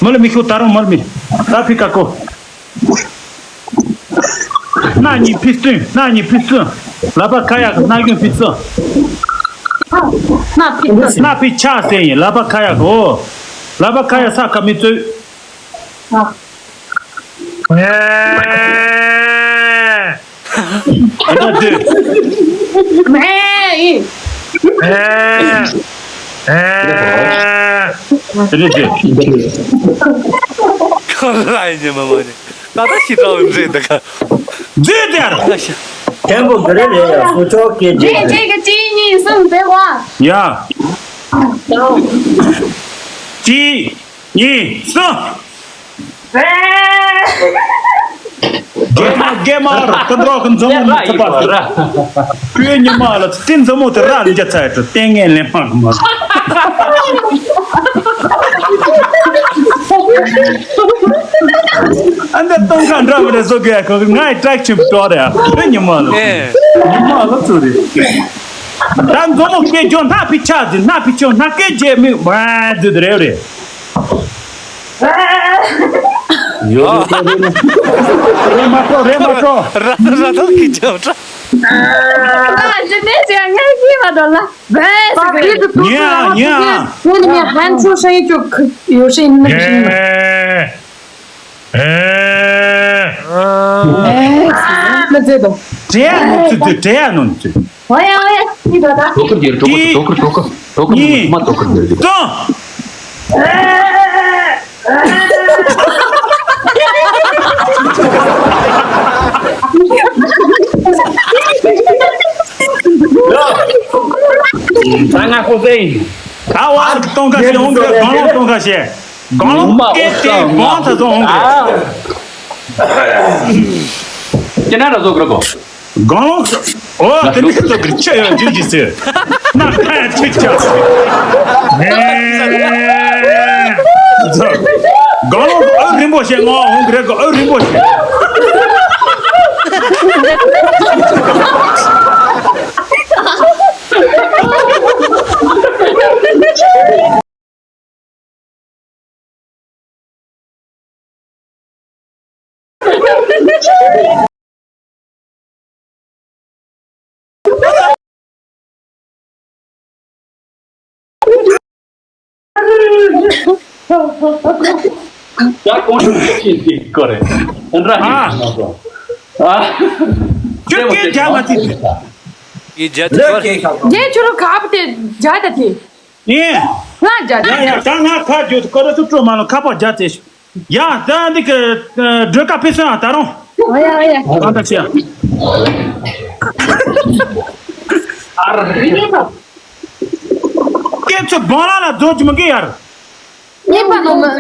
མི་ལ་མི་ཤོ་ད་རུང་མར་མི། ད་ཕི་ཀ་ཀོ། སྣ་གཉིས་ཕི་སྟོན། སྣ་གཉིས་ཕི་སྟོན། ལ་པ་ཁ་ཡག་གི་སྣ་གྱོན་ཕི་སྟོན། སྣ་ཕི་ཆ་ཟེར་ཡིན། ལ་པ་ཁ་ཡག་གི་ཨོ། ལ་པ་ཁ་ཡག་ས་ཁ་མི་བཙོས། ཨ་ན་དེ། མེ། ཨེ། ཨེ། དེ་ནི་དེ། ཁོ་ར་ཡིན་ཉི་མ་མ་ནི། ད་ལྟ་ཤི་ཏྲ་བ་འདྲེ་འདི་ག་འདི་དེར། ཨ་ཤ། ཐེན་པོ་འདི་རེད་ལས་ཡ་སུ་ཆོག་གེ་རེད། རེད་རེད་གི་གཅིག་གཉིས་གསུམ་དེ་བ། ཡ། གཅིག་གཉིས། གསུམ། རྒན་མ་རྒན་མ་ར་ཀུན་རོགས་ཀུན་འཛོམས་མོ་མི་ཐུབ་པ་ར། ཁོའི་ཉི་མ་ལ་ཏིན་འཛོམས་མོ་དེ་ར་ལ་འཇལ་ཚར་ཡོད་ཏན་ངན་ལེན་མ་གི་མ་ར། ཨ་འདི་སྟོང་ཁ་འདྲ་མི་རེད་བཟོ་དགོས་ཡ། ཁོ་ང་ཡི་ཀྲག་ཆེན་པོ་ཏོ་རེད་ཨ། ཁོའི་ཉི་མ་ལ་ཉི་མ་ལ་ཚུ་རེད། ད་འཛོམས་མོ་སྐད་ཅོ་སྣ་ཕི་ཆ་ཟིན། སྣ་ཕི་ཆོ་སྣ་སྐད་རྗེས་མི་བ་ཟིན་རེད་རེད། ཡོད་རེད། རེད་མ་གཏོགས་རེད་མ་གཏོགས། ར་ར་ཐོག་གི་ཅོ་ཏྲ། ཨ་ཇི་ནས་ཅི་ཡང་ངའི་ཡིད་མ་འདོད་ལ། བས་སི་ཀི་ཉ་ཉ། ཁྱོད་ནི་ངའི་ཧན་ཆོ་ཧྲེང་ཅོ་ཁི་ཡོ་ཧྲེང་ནི་ཧྲེང་མ། ཨེ། ཨེ། ཨེ། ལ་ཛེ་དོ། དྲེ་ཡ་ནོ་ཙི་ཙི། དྲེ་ཡ་ནོ་ཙི་ཙི། ཨོ་ཡ་ཨོ་ཡ། ནི་དོ་ད། དོ་ཁུར་རྒྱལ། དོ་ཁུར་དོ་ཁུར་དོ་ཁུར་དོ་ཁུར། གཉིས། མ་དོ་ཁུར་རྒྱལ་རྒྱལ། གསུམ། ད་ང་ཁོ་ཟེ་ཡིན། ད་བར་གི་སྟོང་ཁ་ཞིག་འོང་གི་རེད། སྒང་ལོག་སྟོང་ཁ་ཞིག་སྒང་ལོག་སྐད་དེ་སྒང་ཚ་ཚོ་འོང་གི་རེད། ཁྱེད་རང་ལ་བཟོ་དགོས་གོ། སྒང་ལོག་ཨོ་དེ་འདྲའི་ཚོ་གི་ཆེ་ཡོད་འཇིག་འཇིག་ཟེར། ན་ཁ་ཡ་ཆེ་ཆེ། སྒང་ལོག་ཨོ་རིན་པོ་ཆེ་ང་འོང་གི་རེད་གོ། ཨོ་རིན་པོ་ཆེ། ཡ་གོང་ཞུ་ཞིག་ཞིག་གོ་རེད། འདྲ་ཨ། ཞིག་མ་གོ་ཨ། ཁྱོད་སྐད་རྒྱག་མ་ཐུབ། ཡི་རྒྱ་ཆུ་རུ་ཁ་བ་དེ་རྒྱ་ད་དེ། ཡིན། ང་རྒྱ་ད། ཡ་ཡ་ད་ང་ཁ་རྒྱུ་ཀོ་ར་སུ་སྤྲོ་མ་ལ་ཁ་པར་རྒྱ་དེ། ཡ་ད་འདི་གི་སྒྲོལ་དཀར་ཕེབས་སོང་ཡ་ད་རུང་། ཨ་ཡ་ཨ་ཡ། ཨ་ད་ཆི་ཡ། སྐད་ཚོད་བང་ལ་ལ་རྫོགས་ཀྱི་མི་འགི་ཡར། ཉེས་པ་ནོ་མི།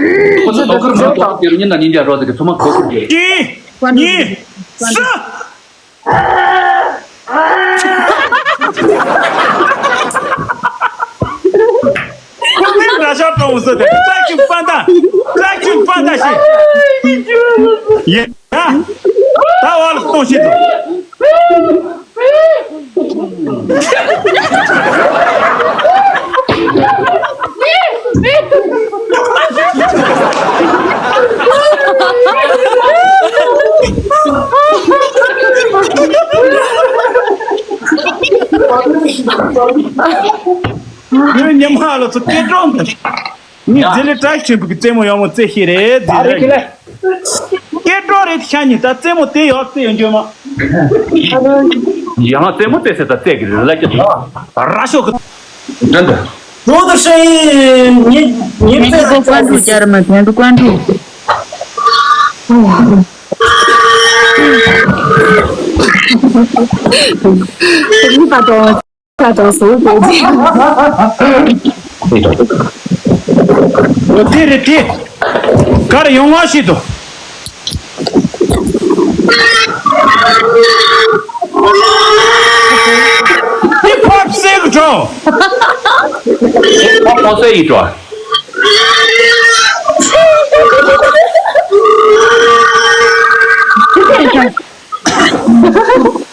ཁོ་ཚོ་དོ་ཁུར་མ་གཏོགས་དེ་རུ་ཉིན་ལ་ཉིན་རྒྱ་རོ་དེ་གི་ཚོ་མ་གོ་ཁུར་གི། གཅིག་གཉིས། གསུམ། ཁོ་མིང་ར་ཤ་གཏོང་བཟོ་དེ་ཀྲག་ཅིག་ཕན་ད། ཀྲག་ཅིག་ཕན་ད་ཞིག་ཡེ་ད་བ་ལ་གཏོང་ཞིག་འདུག་ཉི་མ་ལ་ཚོ་སྐད་གྲོགས་འདི། ངས་རྗེས་ལས་བཀྲ་ཤིས་ཆོས་འཕེལ་གྱི་རྩེད་མོ་ཡག་མོ་རྩེ་ཤེས་རེད་ཟེར་རེད། སྐད་གྲོགས་རེད་ཤ་ཉེ་ད་རྩེད་མོ་དེ་ཡག་རྩེ་ཡོང་རྒྱུ་མ། ཡང་རྩེད་མོ་རྩེ་ཟེར་ད་རྩེད་ཀྱི་རེད་ལ་ཀྱི་ར་ཤོག་གི། འདྲ་འདྲ། ཁྱོད་ཚོ་ཧྲ་ཡིན་ཉིན་ཉིན་ཉིན་ཚེ་ཀོ་ཀོན་ཀྲུ་ཅར་མ་ཐན་ཏུ་ཀོན་ཀྲུ། དེ་ནི་པ་ཏོ། ཁ་དང་ཟུར་དེ་རྗེས། འོ་དེ་རེད་དེ། གར་ཡོང་བ་ཞིག་ཏུ། དེ་ཕོབ་སེ་གི་འགྲོ། ཕོབ་ཕོབ་སེ་ཡི་འགྲོ།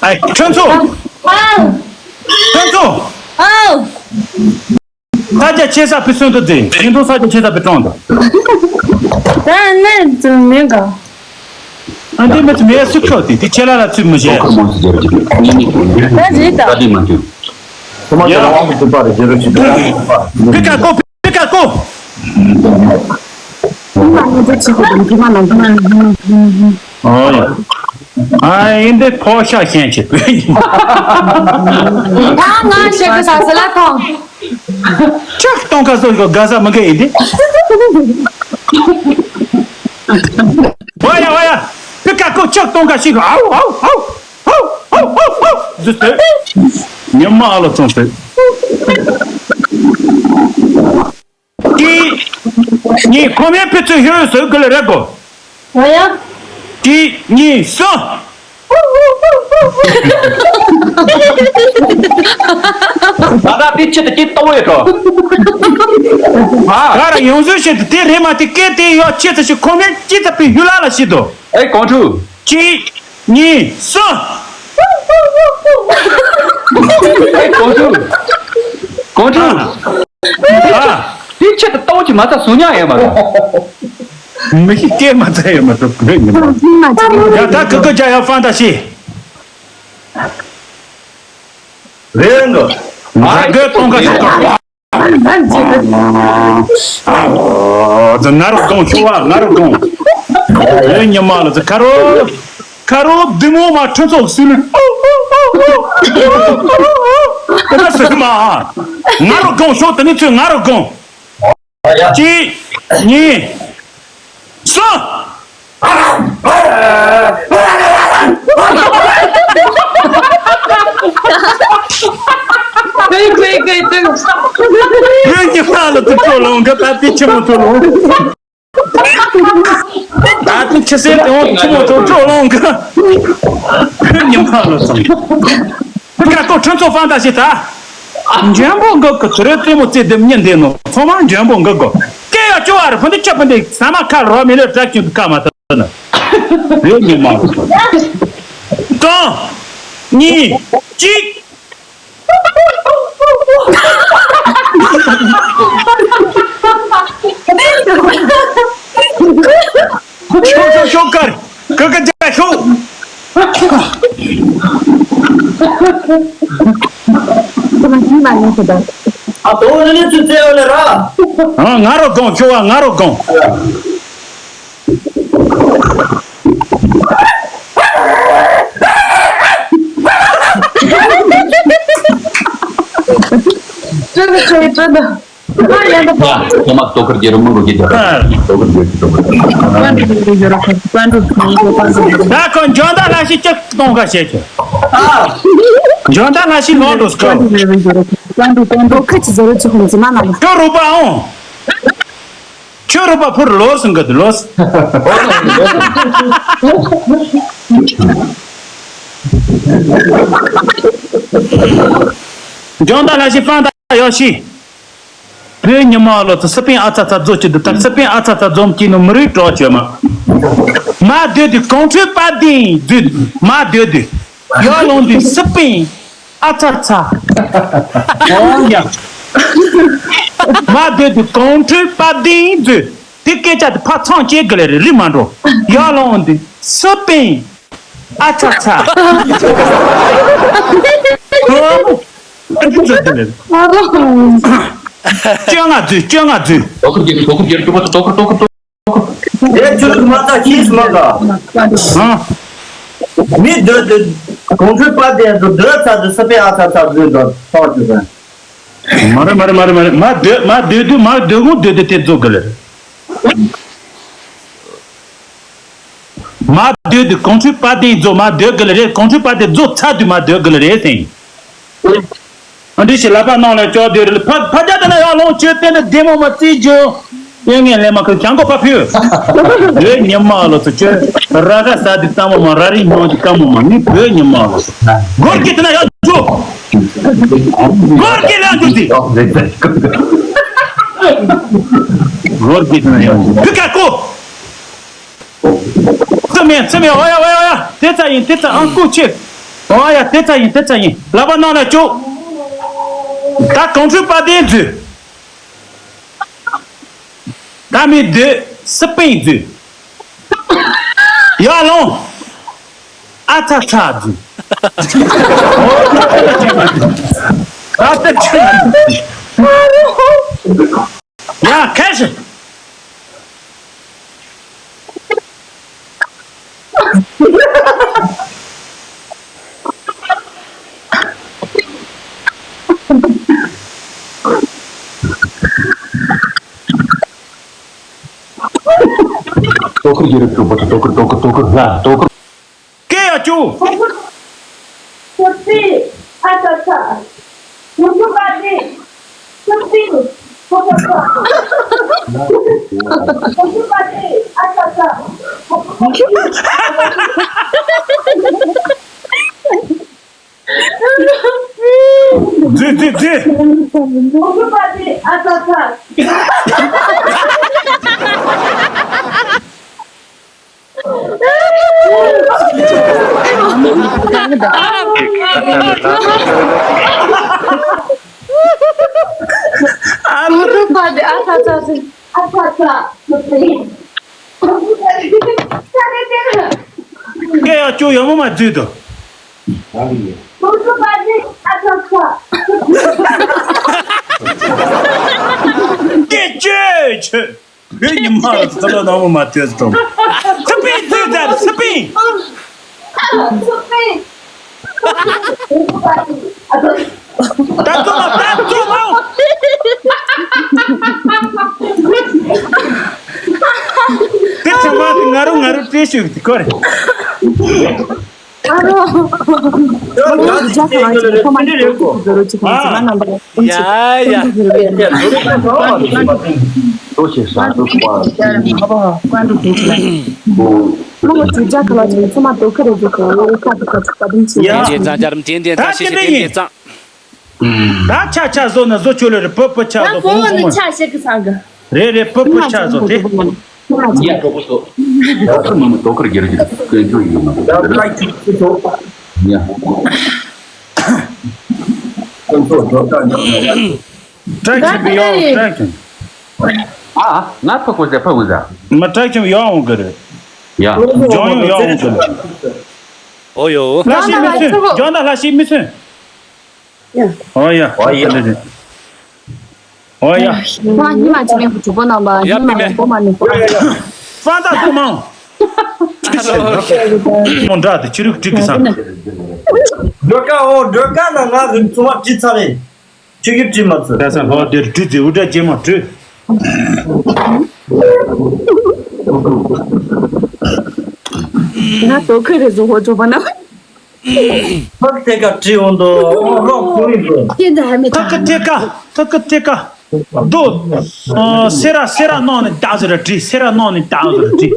ཨ་ཁྱོད་ཚོ། ཨ། ཁྱོད་ཚོ། ཨ། ས་རྒྱ་ཆེ་ས་ཕི་སོན་དུ་འཛིན་ཡིན་དུ་ས་རྒྱ་ཆེ་ས་ཕི་གྲོང་དུ། ད་ནས་ཙུ་མིན་ག་ཨ་འདི་མི་ཚུ་མེ་སུ་ཁྱོད་དེ་དེ་ཆེ་ལ་ལ་ཚུད་མི་ཤེས། ད་རེད་ད། ཡ། པི་ཀ་ཀོ་པི་ཀ་ཀོ། ཨ་ཡིན་དེ་ཕོ་ཤ་ཤན་ཆེ། ད་ང་ཤེས་གི་ས་ས་ལ་ཐོང་། ཅག་སྟོང་ཁ་སོ་གོ་ག་ས་མི་ག་ཡིན་དེ། ཝ་ཡ་ཝ་ཡ། པི་ཀ་ཀོ་ཅག་སྟོང་ཁ་ཤིག་ཨའུ་ཨའུ་ཨའུ། ཨོ་ཨོ་ཨོ་ཨོ། ཟུ་སྟེ། ཉི་མ་ཨ་ལོ་ཚོང་སྟེ། གཅིག་གཉིས། ཁོ་མའི་ཕི་ཚུ་ཧེ་རུ་ཟོ་གི་ལ་རེ་གོ། ཨོ་ཡ། གཅིག་གཉིས་གསུམ། ད་ལྟ་དེ་ཆེད་དུ་སྐྱེ་ལྟ་བུ་ཡོད་དོ། ཨ། ག་ར་ཡོང་ཟོ་ཞེས་དུ་དེ་རེ་མ་དེ་སྐད་དེ་ཡོད་ཆེད་དུ་ཞིག་ཁོ་མའི་ཅི་ཙམ་པའི་ཡུལ་ལ་ལ་ཞིག་དོ། ཨེ་གོང་ཁྲུ། གཅིག་གཉིས། གསུམ། ཨེ་གོང་ཁྲུ། གོང་ཁྲུ། ཨ། ཨ། དེ་ཆེད་དུ་ལྟ་བུ་ཅིག་མ་ཚ་སུ་ཉག་ཡོད་མ་རེད། མི་ཤི་སྐད་མ་ཚ་ཡོད་མ་རེད། ཡ་ད་ཁི་ཁི་རྒྱ་ཡ་ཧྥང་ད་ཤི། རེད་འགྲོ། ང་རྒོད་གཏོང་ག་ཤོག་ག། ཨ། ང་རོ་གོང་ཤོག་བ་ང་རོ་གོང་། ཨེ་ཉི་མ་ལ་ཚེ་ཁ་རོ། ཁ་རོ་བདུད་མོ་མ་ཁྲོ་ཚོགས་སུ་ལུས། ཨོ་ཨོ་ཨོ་ཨོ། དེ་ལ་སེམས་མ། ང་རོ་གོང་ཤོག་དེ་ནི་ཚོས་ང་རོ་གོང་། གཅིག་གཉིས། གསུམ། ཁོས་ཁོས་ཁོས་ཁོས། ཁོས་ཉི་མ་ལ་དུ་སྤྲོ་ལོང་གི་ད་དེ་ཆི་མོ་ཐུ་ལོང་། ད་དེ་ཆི་སེ་དེ་འོང་ཆི་མོ་ཐུ་སྤྲོ་ལོང་གི། ཁོས་ཉི་མ་ལ་སོང་། ཁ་ཁོ་ཁྲོན་ཚོ་ཧྥང་ད་ཤི་ད། འཇོན་པོ་འགག་གི་དུ་རེ་རྩེད་མོ་རྩེ་དེ་མཉན་དེ་ནོ་ཚང་མ་འཇོན་པོ་འགག་གོ། སྐད་ཡ་ཅོ་བ་རེ་ཕུ་འདི་ཅོ་ཕུ་འདི་ས་མ་ཁ་རོ་མི་ལེ་དྲག་ཅུ་ཁ་མ་ཐ་ན། རེད་ཉི་མ། གང་། གཉིས། གཅིག་ཤོག་ཤོག་ཤོག་ཀར། ཀ་ཀ་རྒྱ་ཤོག་ཁོ་ན་ཅི་མ་ཡིན་ཟེར་ད། ཨ་དོ་ནི་ནི་ཚུ་ཙེ་ཡོ་ལེ་ར། ཨ་ང་རོ་གོང་ཁྱོ་བ་ང་རོ་གོང་། ཅི་ནི་ཅི་ཅི་ནི། ཨ་ཡ་འདི་པ། ཡ་ཁོ་མ་ཏོ་ཀར་རྒྱལ་རོ་མང་རོ་རྒྱལ་རྒྱལ། ཏོ་ཀར་རྒྱལ་རྒྱལ་ཏོ་ཀར་རྒྱལ། ད་ཁོ་འཇོན་ད་ལ་ཤི་ཅིག་གཏོང་ག་བྱེད་ཀྱི། འཇོན་ད་ལ་ཤི་ལོག་འགྲོ་སྐོ། ཏོ་ཁ་ཅི་ཟེར་ཅི་ཁོང་ཅི་མ་ན་མ། ཁྱོད་རུ་པ་འོང་། ཁྱོད་རུ་པ་ཕུར་ལོར་སོང་གི་འདུག་ལོས། འཇོན་ད་ལ་ཤི་ཕན་ད་ཡོ་ཤི། བོད་ཉི་མ་ལོ་ཚོ་སི་པན་ཨ་ཚ་ཚ་རྫོ་ཅི་འདུག་ད་སི་པན་ཨ་ཚ་ཚ་རྫོམ་གྱི་ནོ་མི་རིགས་གྲོགས་བྱོས་མ། མ་སྡོད་དུས་གོང་ཁྲོས་པ་ཏིན་རྫུས། མ་སྡོད་དུས་ཡར་ལོངས་དུས་སི་པན་ཨ་ཚ་ཚ། འོ་ཡ། མ་སྡོད་དུས་གོང་ཁྲོས་པ་ཏིན་རྫུས། དེ་སྐད་ཆ་དེ་ཕ་ཚང་བཅད་གི་ལེ་རེ་རི་མ་འགྲོ། ཡར་ལོངས་དུས་སི་པན་ཨ་ཚ་ཚ། ཨ་ཙི་ཙི་ཙི་ལེ། ཨ་རོ། བཅོ་ལྔ་རྫུས། བཅོ་ལྔ་རྫུས། ཏོ་ཀར་རྒྱལ་ཏོ་ཀར་རྒྱལ་ཏོ་ཀར་ཏོ་ཀར་ཏོ་ཀར་ཏོ་ཀར། ཨེ་ཁྱོད་མ་ཚ་ཤིས་མ་ག་ཧ། མི་སྡོད་དུས་གོང་ཁྲོས་པ་ཏིན་རྫུས། སྡོད་ཚར་དུས་སི་པན་ཨ་ཚ་ཚ་རྫུས་འགྲོ་ཚོགས་ཅི་ཟེར། མ་རེད་མ་རེད་མ་རེད་མ་རེད། མ་སྡོད་མ་སྡོད་དུས་མ་སྡོད་གོང་སྡོད་དུས་དེ་རྫོ་གི་ལེ་རེད། མ་སྡོད་དུས་གོང་ཁྲོས་པ་ཏིན་རྫོ། མ་སྡོད་གི་ལེ་རེད། གོང་ཁྲོས་པ་ཏིན་རྫོ་ཚར་དུས་མ་སྡོད་གི་ལེ་རེད་ཟེར། ཨ་འདྲི་ཞིག་ལག་པ་ནང་ལ་ཅོག་སྡོད་རེད། ཕ་ཕ་རྒྱ་དེ་ན་ཡར་ལོངས་བྱོས། དེ་ནི་བདེ་མོ་མ་རྩིས་རྒྱུ། ཡོད་ངས་ལས་མ་ཁུར་གྱང་གོ་ཕ་ཕུལ། བོད་ཉི་མ་ལོ་ཚོ་ཁྱོད་ར་ག་ས་དེ་ལྟ་མོ་མ། ར་རི་ཉོན་གྱི་ཀ་མོ་མ། ནི་བོད་ཉི་མ་ལོ་ཚོ་སྒོར་གྱི་དེ་ན་ཡར་འཇུ། སྒོར་གྱི་ལ་འཇུ་དེ། སྒོར་གྱི་དེ་ན་ཡར་འཇུ་དེ་ཀ་ཀོ། ཚེ་མེད་ཚེ་མེད། ཨོ་ཡ་ཨོ་ཡ་ཨོ་ཡ། དེ་ཚ་ཡིན་དེ་ཚ། ཨང་ཀུ་ཆེ། ཨོ་ཡ་དེ་ཚ་ཡིན་དེ་ཚ་ཡིན། ལག་པ་ནང་ལ་བཅུག་ད་གོང་ཁྲོས་པ་ཏིན་རྫུས། ད་མི་སྡོད་སི་པན་རྫུས། ཡར་ལོངས་ཨ་ཚ་ཚ་རྫུས། ཨ་ཚ་ཚ། ཡ་ཁ་ཤི། ཏོ་ཀར་རྒྱལ་རབས་ཀྱི་བུ་ཚོ་ཏོ་ཀར་ཏོ་ཀར་ཏོ་ཀར་ལ་ཏོ་ཀར། སྐད་ཡ་ཅུ། སོ་སི་ཨ་ཚ་ཚ། སོ་སོ་པ་ཏི། སོ་སི། སོ་སོ་པ། སོ་སོ་པ་ཏི་ཨ་ཚ་ཚ། རྫི་རྫི་རྫི། སོ་སོ་པ་ཏི་ཨ་ཚ་ཚ། ཨ་ལོ། ཨ་ཚ་ཚ་ཚ། ཨ་ཚ་ཚ། སྐད་ཡང་ཅུང་ཡང་མོ་མ་བརྫུས་དང་། སྐད་ཅོས་ཆོས། བོད་ཉི་མ་ལ་ཚ་ལོ་ནང་མོ་མ་ཐོས་སོང་། སི་པིན་བརྫུས་ཚར་སི་པིན། ད་ཚོ་ད་ཚོ་དེ་ཚང་མ་དེ་ང་རང་ང་རང་བྲེལ་ཞུགས་དེ་ཁོ་རེད། ཨ་རོ། ཡ་ཡ། ཡ། དྲན་དྲན་ཚང་། ཆར་རམ་དྲན་དྲན་ཚང་། ཤེས་ཤེས་དྲན་དྲན་ཚང་། ད་ཆ་ཆ་བཟོ་ན་བཟོ་ཆོག་ལེ་རེད། བུ་བུ་ཆ་བཟོ། བུ་བུ་མོ་མོ། ཆ་ཤེས་ཀི་སང་གི། རེད་རེད། བུ་བུ་ཆ་བཟོ་དེ། ཡ་གྲོགས་པོ་ཚོ། ཡ་ཁ་མ་མ་ཏོ་ཀར་རྒྱལ་གྱི་དཀོན་མཆོག་ཡིན་ནོ། ཡ། ཁོང་ཚོ་ཇོ་ཀ་ཡོང་ན་ཡ། ཀྲེག་ཆེན་པོ་ཡོང་ཀྲེག་ཆེན། ཨ་ཨ་ང་ཕ་གོ་ཟེ་ཕ་གོ་ཟེ། མ་ཀྲེག་ཆེན་པོ་ཡོང་འོང་གི་རེད། ཡ། ཇོ་ཡོང་ཡོང་འོང་གི་རེད། ཨོ་ཡོ། ལྷ་ཤི་མི་ཚུན། ཇོ་ན་ལྷ་ཤི་མི་ཚུན། ཡ། ཨོ་ཡ། ཨོ་ཡ། ཨོ་ཡ། ང་ཉི་མ་ཅི་མེད་གྲུ་པོ་རྣམ་པ་ཡ། ཉི་མ་པི་མེ། ཡ་པོ་མ་ནི་པོ། ཧྥན་ཏ་སུ་མང་། མོ་འདྲ་དེ་ཕྱི་རིགས་བྲིས་ཀྱི་སང་། སྒྲོལ་དཀར། ཨོ་སྒྲོལ་དཀར་ན་ང་གི་ཚོ་བ་བྲིས་ཚར་རེད། ཁྱོད་ཀྱིས་བྲིས་མ་ཚར། ད་ས་ཧོ་དེར་བྲིས་ཚེ་འུ་འདྲ་ཅེ་མ་བྲིས། ང་དོ་ཁུར་རེ་བཟོ་ཧོ་གྲུ་པོ་ན། ཕག་ཐེ་ཀ་བྲིས་འོང་དོ། ཨོ་ལོག་ཁུ་ཡིན་དོ། ཁྱེད་འདི་ཧ་མི་ཐག་ཐག་ཐེ་ཀ་ཐག་ཐེ་ཀ་རྡོ། སེ་ར་སེ་ར་ནང་ནས་བདག་ཟེར་བྲིས། སེ་ར་ནང་ནས་བདག་ཟེར་བྲིས།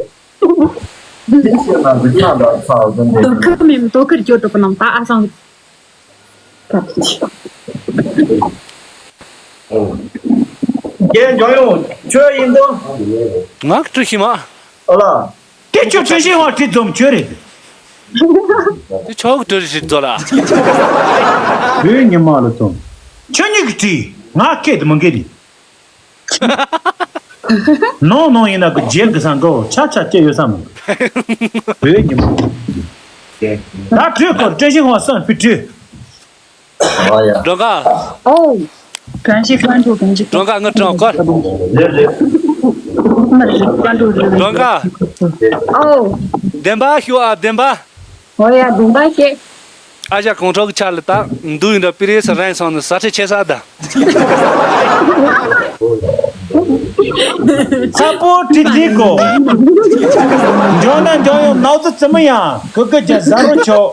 དོ་ཁུར་མིན་དོ་ཁུར་སྐྱོ་དོ་པ་ནང་ད་ཨ་སང་། རྒན་འཇམ་དབྱངས་ཁྱོད་ཡིན་དོ། ང་བྲིས་ཤི་མ། ཨོ་ལ། དེ་ཁྱོད་བཀྲ་ཤིས་དབང་ཁྲིད་འཛོམས་ཁྱོད་རེད། དེ་ཆོག་གི་བྲིས་ཤི་འཛོ་ལ། བོད་ཉི་མ་ལ་འཛོམས། ཁྱོད་གཉིས་ཀྱིས་བྲིས། ང་སྐད་དུ་མི་འགལ་ནི། ནོ་ནོ་ཡིན་ན་གི་རྗེས་ཀྱི་སང་གོ་ཆ་ཆ་སྐྱེ་ཡོད་ས་མི་འདུག་བོད་ཉི་མ། ད་བྲིས་ཁོ་བཀྲ་ཤིས་དབང་སང་ཕི་བྲིས། ཨོ་ཡ། སྒྲོལ་དཀར། ཨོ། གང་ཞིག་ཀ་འགྲོ་གང་ཞིག་སྒྲོལ་དཀར་ངའི་དྲུང་སྐོར། རེད་རེད། མ་རེད་ཀ་འགྲོ་རེད། སྒྲོལ་དཀར། ཨོ། བདེན་པ་ཞུ་ཨ་བདེན་པ། ཨོ་ཡ་བདེན་པ་བཤད། ཨ་ཞ་གོང་ཁྲོག་གི་ཆ་ལ་ད་འདུག་ཡིན་འདྲ་པི་རེ་སི་རན་སོང་ནས་ས་ཁྲི་ཆེ་ས་ད། ཚ་པོ་ཁྲི་ཁྲི་གོ། འཇོ་ན་འཇོ་ཡོང་ནའུ་ཙི་ཙི་མི་ཡང་གི་གི་རྒྱ་ཟ་རོ་ཆོག་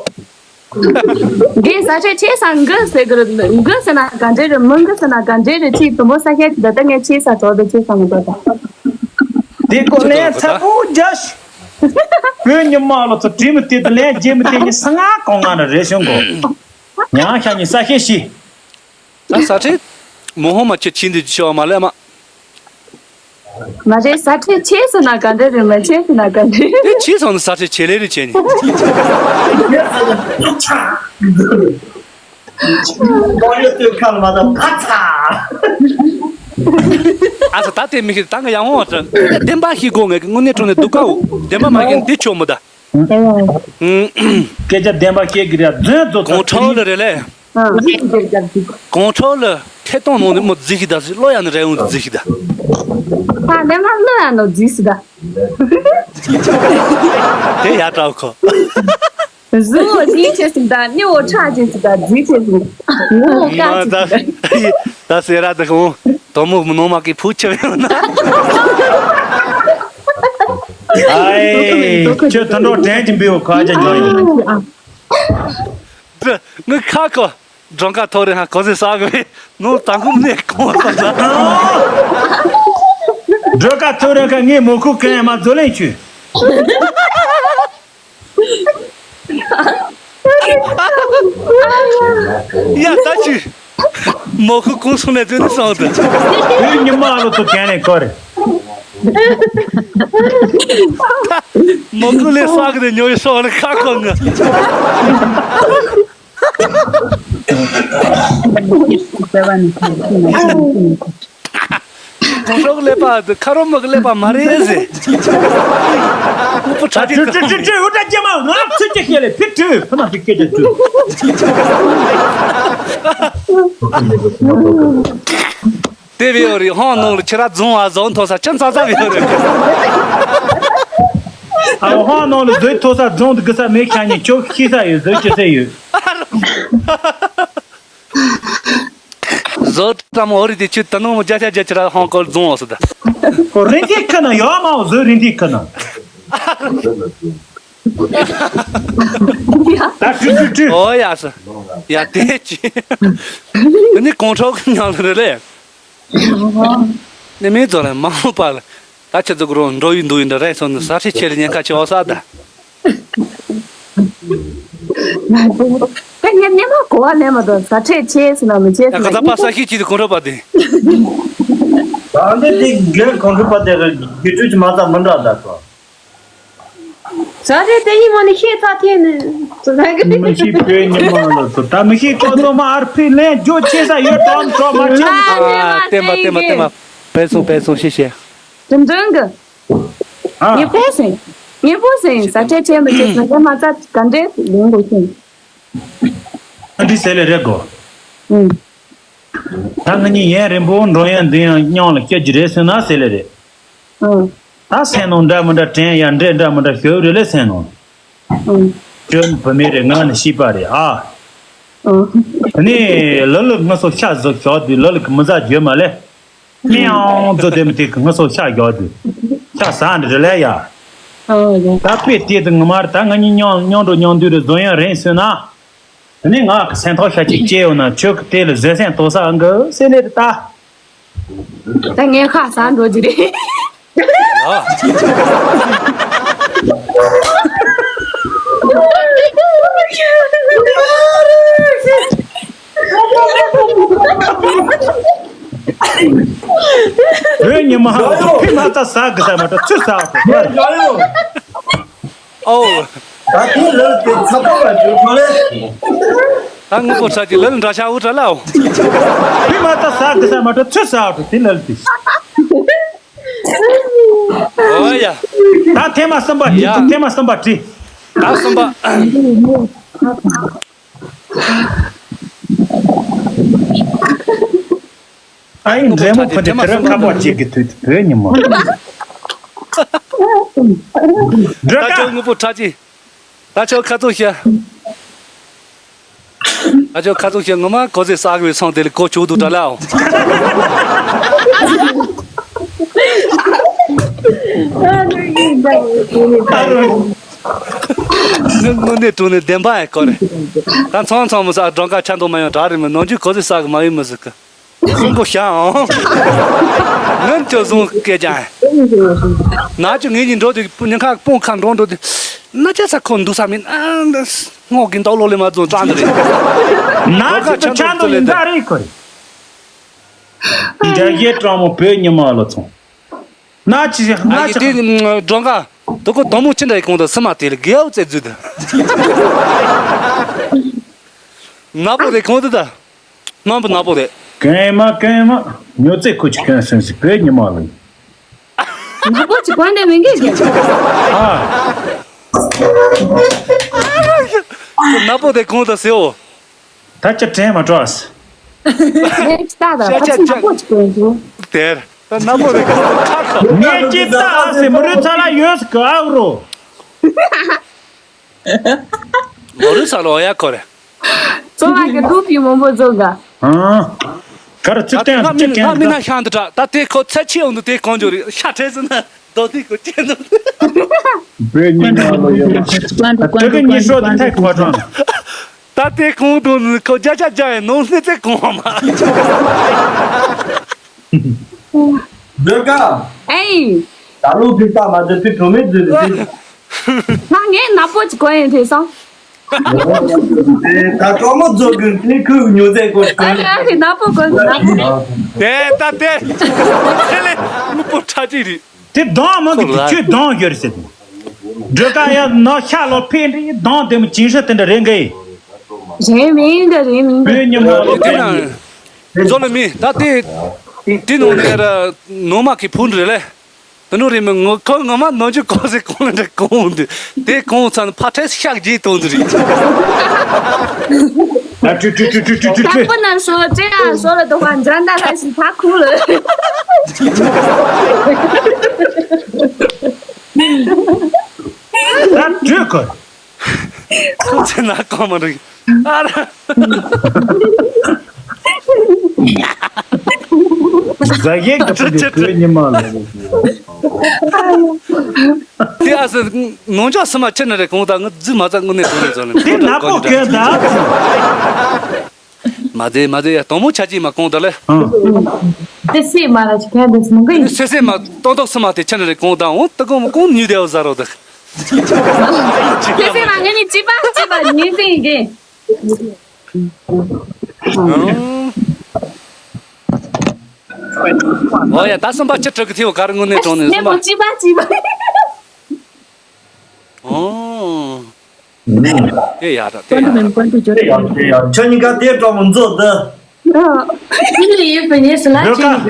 འདི་ས་ཆ་ཆེ་ས་འགི་ཟེར་གི་རེད། འགི་ཟེར་ན་ག་འདྲ་རེད། མི་འགི་ཟེར་ན་ག་འདྲ་རེད། ཅིག་དུམ་བུ་ས་ཁྱད་ད་ལྟ་ངས་ཆེ་ས་གྲོགས་དང་ཆེ་ས་མི་གྲོགས་དང་། དེ་ཀོ་ལན་ཚ་པོ་རྒྱ་ཤི། བོད་ཉི་མ་ལོ་ཚོ་བྲིས་མི་དེ་དུ་ལན་རྗེས་མི་དེ་ཉི་ས་ང་གོང་ང་ན་རེ་ཤོང་གོ། ཉང་ཤ་ཉི་ས་ཤེ་ཤི། ད་ས་ཁྲི། མོ་ཧོ་མ་ཁྱོད་ཆིན་དུ་ཅི་ཤོག་མ་ལས་མ། མ་རེད། ས་ཁྲི་ཆེ་སོང་ན་ག་འདྲ་རེད། མ་ཆེ་སོང་ན་ག་འདྲ་རེད། དེ་ཆེ་སོང་ན་ས་ཁྲི་ཆེ་ལེ་རེ་ཆེ་ནི། ཏོག་ཡོད་ཏོག་ཁ་ལ་མ་དང་ཕ་ཚ། ཨ་ས་ད་དེ་མི་ཤེས་ད་ང་ཡང་འོང་བ་བདེན་པ་ཤི་གོ་ངས་དངོས་གནས་དྲང་ནས་སྡུག་ཀའོ་བདེན་པ་མ་ཤེས་དེ་ཆོག་མི་ད། སྐད་ཆ་བདེན་པ་སྐད་ཀྱི་རེད། རྫུན་རྫོ་ཚ་གོང་ཁྲོ་ལ་རེད་ལེ། གོང་ཁྲོ་ལ་ཐད་གཏོང་ནང་ནས་མོ་རྫི་ཤི་ད་སི་ལོ་ཡ་ནི་རེ་འོང་རྫི་ཤི་ད། ད་ནས་མ་ལོ་ཡ་ནོ་རྫི་ཤི་ད། དེ་ཡ་ཏྲའོ་ཁོ། གཟུ་བོ་རྫི་ཆེ་སི་ད་ནི་འོ་ཁྲག་ཆེ་སི་ད་རྫི་ཆེ་སི། ངོ་བོ་ཀ་ཆེ་སི་ད། ད་སེ་ར་ད་ཁོང་དོ་མོ་མོ་ནོ་མ་གི་ཕུ་ཆེ་བེ་ཡོད་ན། ཨའི། ཁྱོད་ད་འགྲོ་དྲན་གྱིན་པའི་འོ་ཁ་ཅན་ཉོ་ཡིན། ངའི་ཁ་ཁོ། སྒྲོལ་དཀར་ཐོ་རེ་ཧ་གོ་ཟེར་ས་གི་རེད། ནོར་དང་ཁུམ་ནས་གོང་ས་ས། སྒྲོལ་དཀར་ཐོ་རེ་ཁ་ངའི་མོ་ཁུ་གན་ཡ་མ་བཟོ་ལེན་ཆུ། ཡ་ད་ཆུ། མོ་ཁུ་གོང་སོང་ནས་དོན་ནི་སོང་དུ། བོད་ཉི་མ་ཨ་ལོ་ཐུ་གན་ནས་གོ་རེད། མོ་ཁུ་ལས་ས་གི་རེད་ཉོ་ཡི་སོང་ནས་ཁ་གོ་ངི། གོང་ཁྲོག་ཀླད་པ་དེ་ཁ་རོ་མོ་གི་ཀླད་པ་མ་རེད་ཟེར། ཨུ་པུ་ཁྲ་ཁྲི་ཁྲི་ཁྲི་ཁྲི་ཁྲི་ཨུ་ཏྲ་ཅེ་མ་ང་ཚུ་ཅེ་ཤེ་ལེ་ཕི་ཁྲི་ཕི་ན་ཕི་ཁེ་ཅེ་ཏུ། དེ་བས་ཡོད་རེད། ཧང་ནང་ལ་ཁྱེད་ར་རྫོང་བ་རྫོང་མཐོ་ས་ཅི་མཚར་མཚར་བས་ཡོད་རེད། ཨ་ཧང་ནང་ལ་རྫོང་མཐོ་ས་རྫོང་དུ་གི་ས་མེད་ཁྱ་ཉིན་ཁྱོད་ཤེས་ས་ཡོད་ཟོ་ཅི་ས་ཡོད། བཟོ་ཙམ་འོ་རི་དེ་ཆུ་ད་ནོ་མོ་བརྒྱ་ཆ་བརྒྱ་ཆ་ར་ཧང་ཀོར་རྫོང་འོ་སི་ད། ཁོ་རིན་ཐིག་ཁ་ན་ཡོད་མ་འོ་བཟོ་རིན་ཐིག་ཁ་ན། ད་ཀྲུ་ཀྲུ་ཀྲུ། འོ་ཡ་སི། ཡ་དེ་ཅི། དེ་ནི་གོང་ཁྲོག་གི་ཉང་ལ་རེད་ལེ། ནི་མི་ཚོ་ལ་མ་འོངས་པ་ལ། ད་ཁྱེད་ཚོ་གི་རོ་འགྲོ་ཡི་འདུག་ཡིན་འདྲ་རེད་སོང་ནི་ས་ཁྲི་ཆེ་ལ་ཉེན་ཁ་ཆེ་བ་ས་ད། ད་ངས་སྙན་མ་གོ་བ་ལེན་མ་གཏོགས་ཟ་འཕྲད་ཆེ་ཟེར་ན་མི་ཆེ་ཟེར་ན་ཡ་ག་ས་པ་ས་ཤི་ཅི་དེ་གོ་འགྲོ་པ་དེ། ད་འདི་དེ་རྒན་གོང་ཁྲོ་པ་དེ་གི་དུས་ཀྱི་མ་རྩ་མི་འདྲ་ད་ཚོ། ཟ་འཕྲད་དེ་ཡིན་མ་ནི་ཤེས་ཚ་ཐེ་ནི་ཟ་གི་མི་ཤེས་པའི་ཉི་མ་ལ་ཚོ་ད་མི་ཤེས་ཀོ་ཚོ་མ་ཨར་ཕི་ལན་ཇོ་ཆེ་ས་ཡོད་དོམ་ཚོ་མ་ཆེ་ནི་ཚོ། ཨ་བསྟན་པ་བསྟན་པ་བསྟན་པ་ཕེ་སོང་ཕེ་སོང་ཤེས་ཤེས། དྲིན་དྲན་གི། ཨ། ངས་ཕེ་སེང་། ངས་ཕེ་སེང་ཟ་འཕྲད་ཆེན་པོ་ཆེ་ཟ་འཕྲད་མ་རྩ་ག་འདྲས་ལེན་དགོས་ཤེས། ཨ་འདི་ཟེར་ལེ་རེད་གོ། ཨུམ། ད་ང་གཉིས་ཡུན་རིང་པོ་འགྲོ་ཡང་འདུག་ཡང་མཉམ་ལ་སྐྱོད་ཀྱི་རེད་ཟེར་ན་ཟེར་ལེ་རེད། ཨང་། ད་སེམས་ནང་འདྲ་མི་འདྲ་དྲན་ཡང་འདྲེ་འདྲ་མི་འདྲ་ཞོ་རེ་ལེ་སེམས་ནང་། ཨང་། ཁྱོད་བུད་མེད་རེད། ང་ནི་ཤི་པ་རེད་ཨ། ཨང་། ཨ་ནི་ལ་ལུ་ང་ཚོ་ཤ་ཟོ་ཞོག་དུས་ལ་ལུ་གི་མི་ཟ་རྒྱུ་མ་ལེ། མིའང་ཛོ་དེ་མི་དེ་གི་ང་ཚོ་ཤ་རྒྱག་དུས་ཤ་ཟ་འདི་རེད་ལེ་ཡ། ཨང་། ད་དཔེ་དེ་དུ་ངོ་མར་ད་ང་གཉིས་མཉམ་མཉམ་འགྲོ་མཉམ་འདུས་རེ་བཟོ་ཡང་རིང་སོང་ན། དེ་ནས་ང་གི་སེམས་ཐག་ཤ་གཅིག་བཅད་ཡོང་ན་ཁྱོད་ཀྱི་དེ་ལ་བཟོད་སེམས་དོག་ས་འགའ་སེ་ལེ་རེད་ད། ད་ངས་ཁ་ཟ་འགྲོ་རྒྱུ་རེད། ཡ། བོད་ཉི་མ་ཧ་ལ་ཕི་མ་ཙ་ཟ་གི་ཟ་མ་ཏྲ་ཚུ་ཟ་བ་ཏེ། ཨོ། ད་དེ་ལ་དེ་ཚ་པོ་ལ་འཇུ་ཁོ་ལེ། ད་དངོས་པོ་ཚ་གི་ལ་ལ་འདྲ་ཤ་འུ་དྲ་ལའོ། ཕི་མ་ཙ་ཟ་གི་ཟ་མ་ཏྲ་ཚུ་ཟ་བ་ཏེ་ལ་ལ་དེ། ཨོ་ཡ། ད་ཐེངས་མ་གསུམ་པ་བྲིས། ཡ། ཐེངས་མ་གསུམ་པ་བྲིས། ད་གསུམ་པ། ཨ་ཡིན་འདྲེ་མོ་ཕུ་འདྲེ་དེ་རིང་ཁ་པོ་བྱེད་ཀྱི་དུས་བོད་ཉི་མ། འདྲེ་ད་ཁྱོད་ཀ་དངོས་པོ་ཁྲ་ཅི། ད་ཁྱོད་ཁ་ཚུགས་ཤ། ད་ཁྱོད་ཁ་ཚུགས་ཤ་ངོ་མ་གོ་ཟེ་ཟ་གི་བའི་སོང་དེ་ལ་གོ་ཆོག་འདུག་དྲ་ལའོ། ཨ་རོ། ངས་དངོས་གནས་དྲང་གནས་བདེན་པ་ཡང་གོ་རེད། ད་ཚང་ཚང་མོ་ས་སྒྲོན་ཁ་ཆ་མདོག་མ་ཡོང་གྲ་རེད་མོད་ནམ་རྒྱུན་གོ་ཟི་ཟ་གི་མ་ཡོང་མི་ཟིག་གི། གསུང་གོ་ཤ་ཨང་། ངན་ཅོ་བཟུང་སྐད་ཅང་། ན་ཅོ་ངེད་གཉིས་འགྲོ་དུས་ཉིན་ཁ་སྤུངས་ཁ་འགྲོ་འགྲོ་དུས། ན་ཅོ་ས་ཁོ་འདུག་ས་མིན་ཨ། སྔོག་གི་འདོག་ལོ་ལེ་མ་བཟུང་ཙང་དུ་རེད། ན་ཅོ་ཆ་མདོག་ཡིན་ད་རེད་ཁོ་རེད། འདྲ་བའི་སྤྲང་མོ་བོད་ཉི་མ་ལ་ཚོང་། ན་ཅི་ཞིག་ན་ཨ་ཡི་ཅི་དེ་སྒྲོན་ཁ། དུ་ཀོ་དོ་མོ་ཅི་འདྲ་ཡི་གོང་དུ་སི་མ་དེ་ལ་རྒྱལ་བ་རྩེ་རྫུས་དུ། ནག་པོ་དེ་གོང་དུ་ད། སྣམ་བུ་ནག་པོ་དེ། གན་མ་གན་མ། ཉོ་ཚེ་ཁུ་ཅི་གན་སོན་སི་བོད་ཉི་མ་ལ། ནག་པོ་ཅི་གོན་དེ་མིན་གི་ཞིག་ཨ། ནག་པོ་དེ་གོང་དུ་སེའོ། ད་ཅི་དྲན་མ་སྤྲོ་ཨ་སི། ངས་ཅི་ལྟ་ད་ད་ཅི་ནག་པོ་ཅིག་གོན་འདུག་དེར་ད་ནག་པོ་རེ་གོང་དུ་ཁ་ཁ། ངས་ཅི་ལྟ་ཨ་སི་མི་རུ་ཚ་ལ་ཡོད་སི་གི་ཨ་རོ། མི་རུ་ཚ་ལ་ཨོ་ཡ་ཁོ་རེ། ཙོ་བ་གི་ལུག་པི་མང་པོ་ཙོ་ག་ཨང་། ག་ར་ཚིག་ད་དེ་ང་མི་ང་མི་ན་ཤང་དུ་དྲ་ད་དེ་ཁོ་ཚ་ཆེ་འོང་དུ་དེ་གོང་འཇོག་རེད་ཤ་ཁྲེ་ཟི་ན། རྡོ་ཐིག་གོ་ཅན་དུ། བོད་ཉི་མ་ལོ་ཡོད་པ། ད་གི་ཉི་ཤོ་དེ་ཐད་ཁོ་ཀྲང་། ད་དེ་གོང་དུ་ཁོ་རྒྱ་ཆ་རྒྱ་ཡི་ནང་སྣེ་ཚེ་གོང་མ། འདོད་ག་ཨེ། ད་ལོ་དུས་ད་མ་དེ་དུས་གྲོ་མེད་དུས་དུས། ང་ངས་ནག་པོ་ཅིག་གོན་ཡིན་དེ་སང་། ད་གྲོ་མོ་རྫོགས་གི་དེ་ཁོས་ཉོ་ཚད་གོ་ཨ་ཨ་ནག་པོ་གོན་གི་ནག་པོ། དེ་ད་དེ། དེ་ལས་དངོས་པོ་ཁྲ་ཅིག་རེད། དེ་གདོང་མང་གི་དེ་ཁྱོད་གདོང་ཡོད་རེད་ཟེར་དུས། འགྲོ་ཀ་ཡ་ནོ་ཤ་ལོ་ཕེ་འདི་གདོང་དེ་མོ་ཅིན་ཧྲི་དེ་འདྲ་རེད་འགའི། རེད་མིན་འདི་རེད་མིན་འདི། བོད་ཉི་མ་ལོ་དེ་ཕེ་ནང་འདི། ཛོ་ལ་མི་ད་དེ། དེ་ནང་ནས་ར་ནོ་མ་གི་ཕུ་འདྲ་ལེ། དེ་ནོ་རེད་མི་ངོ་ཁོ་ངོ་མ་ནོ་ཅུ་གོ་སེ་གོང་ལ་འདྲ་གོང་འདི། དེ་གོང་ཚ་ན་ཕ་ཁྲེ་ཤག་རྗེས་གཏོང་འདི་རེད། ད་ཀྲུ་ཀྲུ་ཀྲུ་ཀྲུ་ཀྲུ་ཀྲུ་ཀྲུ། ད་པ་ན་སོ་ཅེ་ན་སོ་ལ་དོ་ཧ་འཇན་ད་ལ་སི་ཕ་ཁུ་ལ། ད་ཀྲུ་ཀོ། ཁོ་ཚེ་ན་གོ་མ་རིག་ཨ་ར། ཟ་ཡེ་གི་ཕུ་འདི་བོད་ཉི་མ་ལ། དེ་ཨ་སི་ནོ་ཅོ་སི་མ་ཆེ་ན་རེ་གོང་ད་ང་རྫི་མ་ཙ་དངོས་གནས་དྲང་གནས་ཙོ་ནས་དེ་ནག་པོ་གོན་ད། མ་དེ་མ་དེ་ཡ་དོ་མོ་ཆ་ཅི་མ་གོང་ད་ལེ། དེ་སེ་མ་ལ་ཅི་ག་དེ་སི་མ་གི། སེ་སེ་མ་ཏོག་ཏོག་སི་མ་དེ་ཆ་ན་རེ་གོང་ད་འོང་ད་གོང་མ་གོང་ཉུ་དེ་བ་ཟ་རོ་ད། དེ་སེ་མ་ངེད་གཉིས་གཅིག་པ་གཅིག་པ་ཉིན་སྲིང་གི། ཨོ་ཡ་ད་གསུམ་པ་ཅི་དྲུག་གི་ཐེའུ་གར་དངོས་གནས་དྲང་ནས་གསུམ་པ། ནས་མོ་གཅིག་པ་གཅིག་པ། ཨོ། དེ་ཡ་ད་དེ་ཡ་ད། ཁྱོད་གཉིས་ཀ་དེ་འགྲོ་མི་འཛོ་ད། ཨ། ཁྱོད་ཡིན་པའི་ཉེས་སུ་ལ་ཁྱོད་ཀྱིས།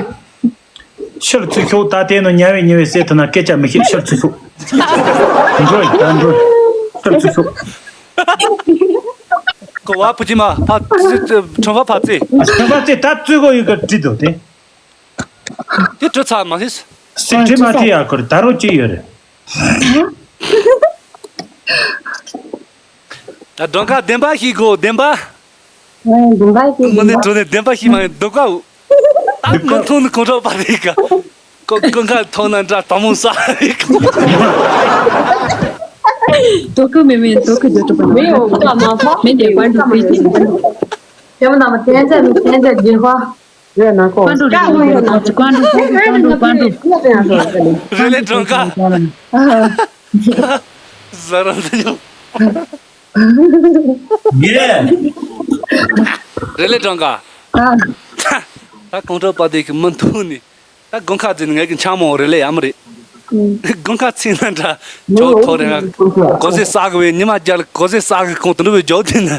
ཕྱིར་ཚུར་ཤོག་ད་ལྟའི་ནང་ཉལ་བའི་ཉལ་བའི་སྲས་དེ་ན་སྐད་ཆ་མི་བཤད་ཕྱིར་ཚུར་ཤོག་འགྲོ་ཡི་ད་འགྲོ་ཕྱིར་ཚུར་ཤོག་ཀོ་བ་པུ་ཅི་མ་ཕ་ཁྲོན་པ་ཕ་ཙི། ཁྲོན་པ་ཙི་ད་ཙི་གོ་ཡི་ག་བྲིས་འདུག་དེ། དེ་བྲིས་ཚར་མ་ཟིན། སི་བྲིས་མ་བྲིས་ཡ་ཁོར་ད་རོ་ཅི་ཡོད་རེད། ད་སྒྲོལ་དཀར་བདེན་པ་ཞིག་གོ་བདེན་པ། ཨ། བདེན་པ་ཞིག་དངོས་གནས་བདེན་པ། དྲང་གནས་བདེན་པ་ཞིག་མ་ཡིན་སྡུག་ག། ད་མི་མཐོང་ནི་གོང་ཁྲོ་པ་རེད་ག། ཀོ་ཀོ་ཁ་མཐོང་ན་འདྲ་དང་མོ་ས་རེད་ག། དོ་ཁུ་མེ་མེ་དོ་ཁུ་དོ་ཁུ་མེ་མེ་དོ་ཁུ་མེ་དེ་པན་ཌུ་པི་ཏི། ཡ་མ་ན་མ་བསྟན་འཛིན་མི་བསྟན་འཛིན་སྦྱིན་པ། ཡོད་ན་ཁོ། པན་ཌུ་རེད། པན་ཌུ་པན་ཌུ་པན་ཌུ་པན་ཌུ། རེད་ལེ་སྒྲོལ་དཀར། ཟ་ར་འདི་ཉོ། ངས། རེད་ལེ་སྒྲོལ་དཀར། ཨ། ད་གོང་ཁྲོ་པ་དེ་གི་མི་མཐོང་ནི། ད་དགུན་ཁ་ཟིན་ངས་གི་འཆམ་མོ་རེད་ལེ་ཡ་མ་རེད། དགུན་ཁ་ཚིག་ན་འདྲ། ཇོ་ཐོ་རེ་ང་གོ་ཟེ་ཟ་གི་བས་ཉི་མ་རྒྱལ་གོ་ཟེ་ཟ་གི་གོང་དུ་འགྲོ་བའི་ཇོ་དེ་ནི།